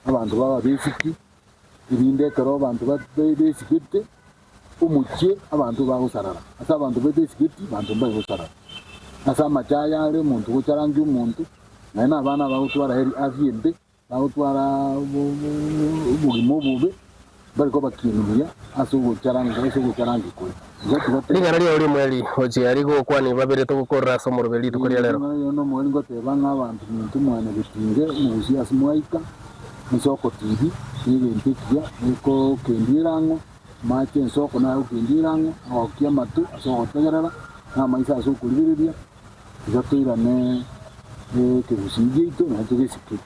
Speaker 4: abanto babe abesiki, erinde ekero abanto besigete omochie abanto bagosarara. Ase abanto batesigeti, banto mbari gosarara. Ase amache aya are omonto gocharangia omonto, naende na abana abagotwara heri afya embe, bagotwara obogima obobe, mbari koba kieni buya ase ogocharanga ase ogocharangia kore. Igo tiga to.
Speaker 3: Ring'ana riao ri'omweri gochia rigokwania babere togokorera ase omoroberi rituko ria rero.
Speaker 4: Ring'ana riao nomweri ngoteba ng'a abanto minto mwanyagetinge omogusia ase mwaika, ensoko tibi negento ekiya gekokendia erang'o, amache ensoko nagokendia erang'o, agokia amato ase ogotegerera, na amaiso ase okorigereria, tiga toirane ekegusii giaito naende togesike.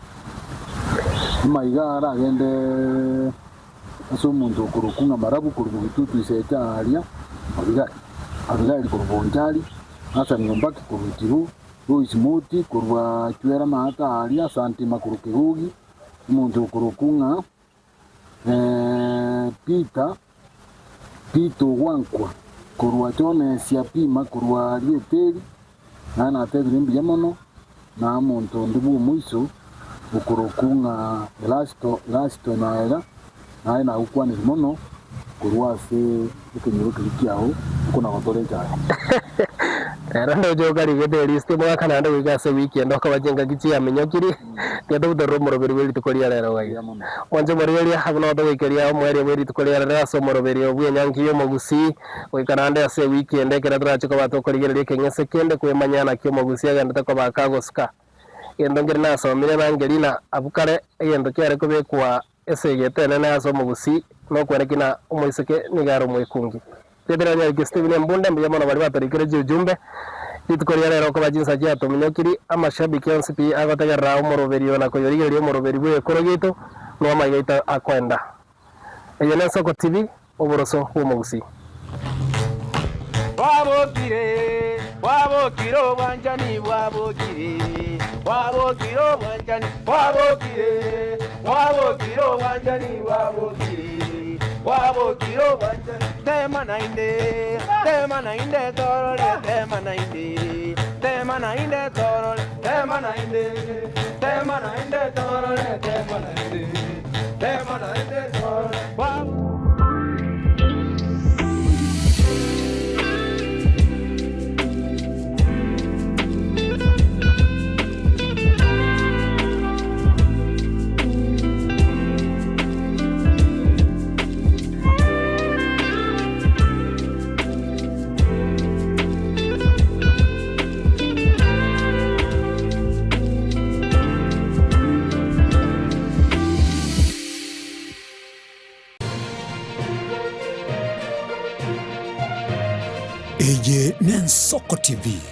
Speaker 4: Amaiga aragende ase omonto okorokwa ng'a Marabu korwa Bogitutu isecha aaria, Abigaili, Abigaili korwa Bonchari, Hasani Ombaki korwa Itibo, Lois Moti korwa Chwera Maata aaria, Santima korwa Kegogi, omonto okorokwa ng'a Peter, Peter Ogwankwa korwa Jonesia Pima korwa aaria Eteri, naye natebire mbuya mono, na omonto onde bw'omoiso okorokwa ng'a Erasto, Erasto Nyaega, naye nagokwanire mono korwa ase ekenyoro keria kiao okona-gotora echaye.
Speaker 3: Ere ndoche okarigete elisiti omwaka naende goika ase ewiki ende okoba chingaki chiaminyokiri, tiga tobutorere omoroberi bwe rituko ria rero gaiga. Mwanche omorigereria, abwo nabo togoikeria omoerio bwe rituko ria rero ase omoroberi bw'enyangi y'omogusii, goika naende ase ewiki ende ekero torache koba tokorigereria ekeng'ese kende kwemanya naki omogusii agenderete koba akagosuka. Egento nkere nasomire nangeri na abwo kare egento kiare kobekwa Esegi enene ase omogusii nokwerekia na omoiseke nigo are omwekungi. Rieta riane Eric Stephen Embunde, mbuya mono baria batorikire chiujumbe rituko ria rero okoba chinsa chiatominyokiri amashabiki onsi pi agotegerera omoroberio na koyorigereria omoroberi bw'egekoro giaito nigo amaiga aito akoenda. Eye n'Ensoko TV, oboroso bw'omogusii.
Speaker 2: Bwabokire, bwabokire obwanchani bwabokire, bwabokire obwanchani bwabokire, bwabokire obwanchani bwabokire, bwabokire obwanchani. Tema naende, tema naende torore, tema naende, tema naende torore, tema naende, tema naende torore, tema naende, tema naende torore. Bwabo.
Speaker 1: Eye n'Ensoko TV.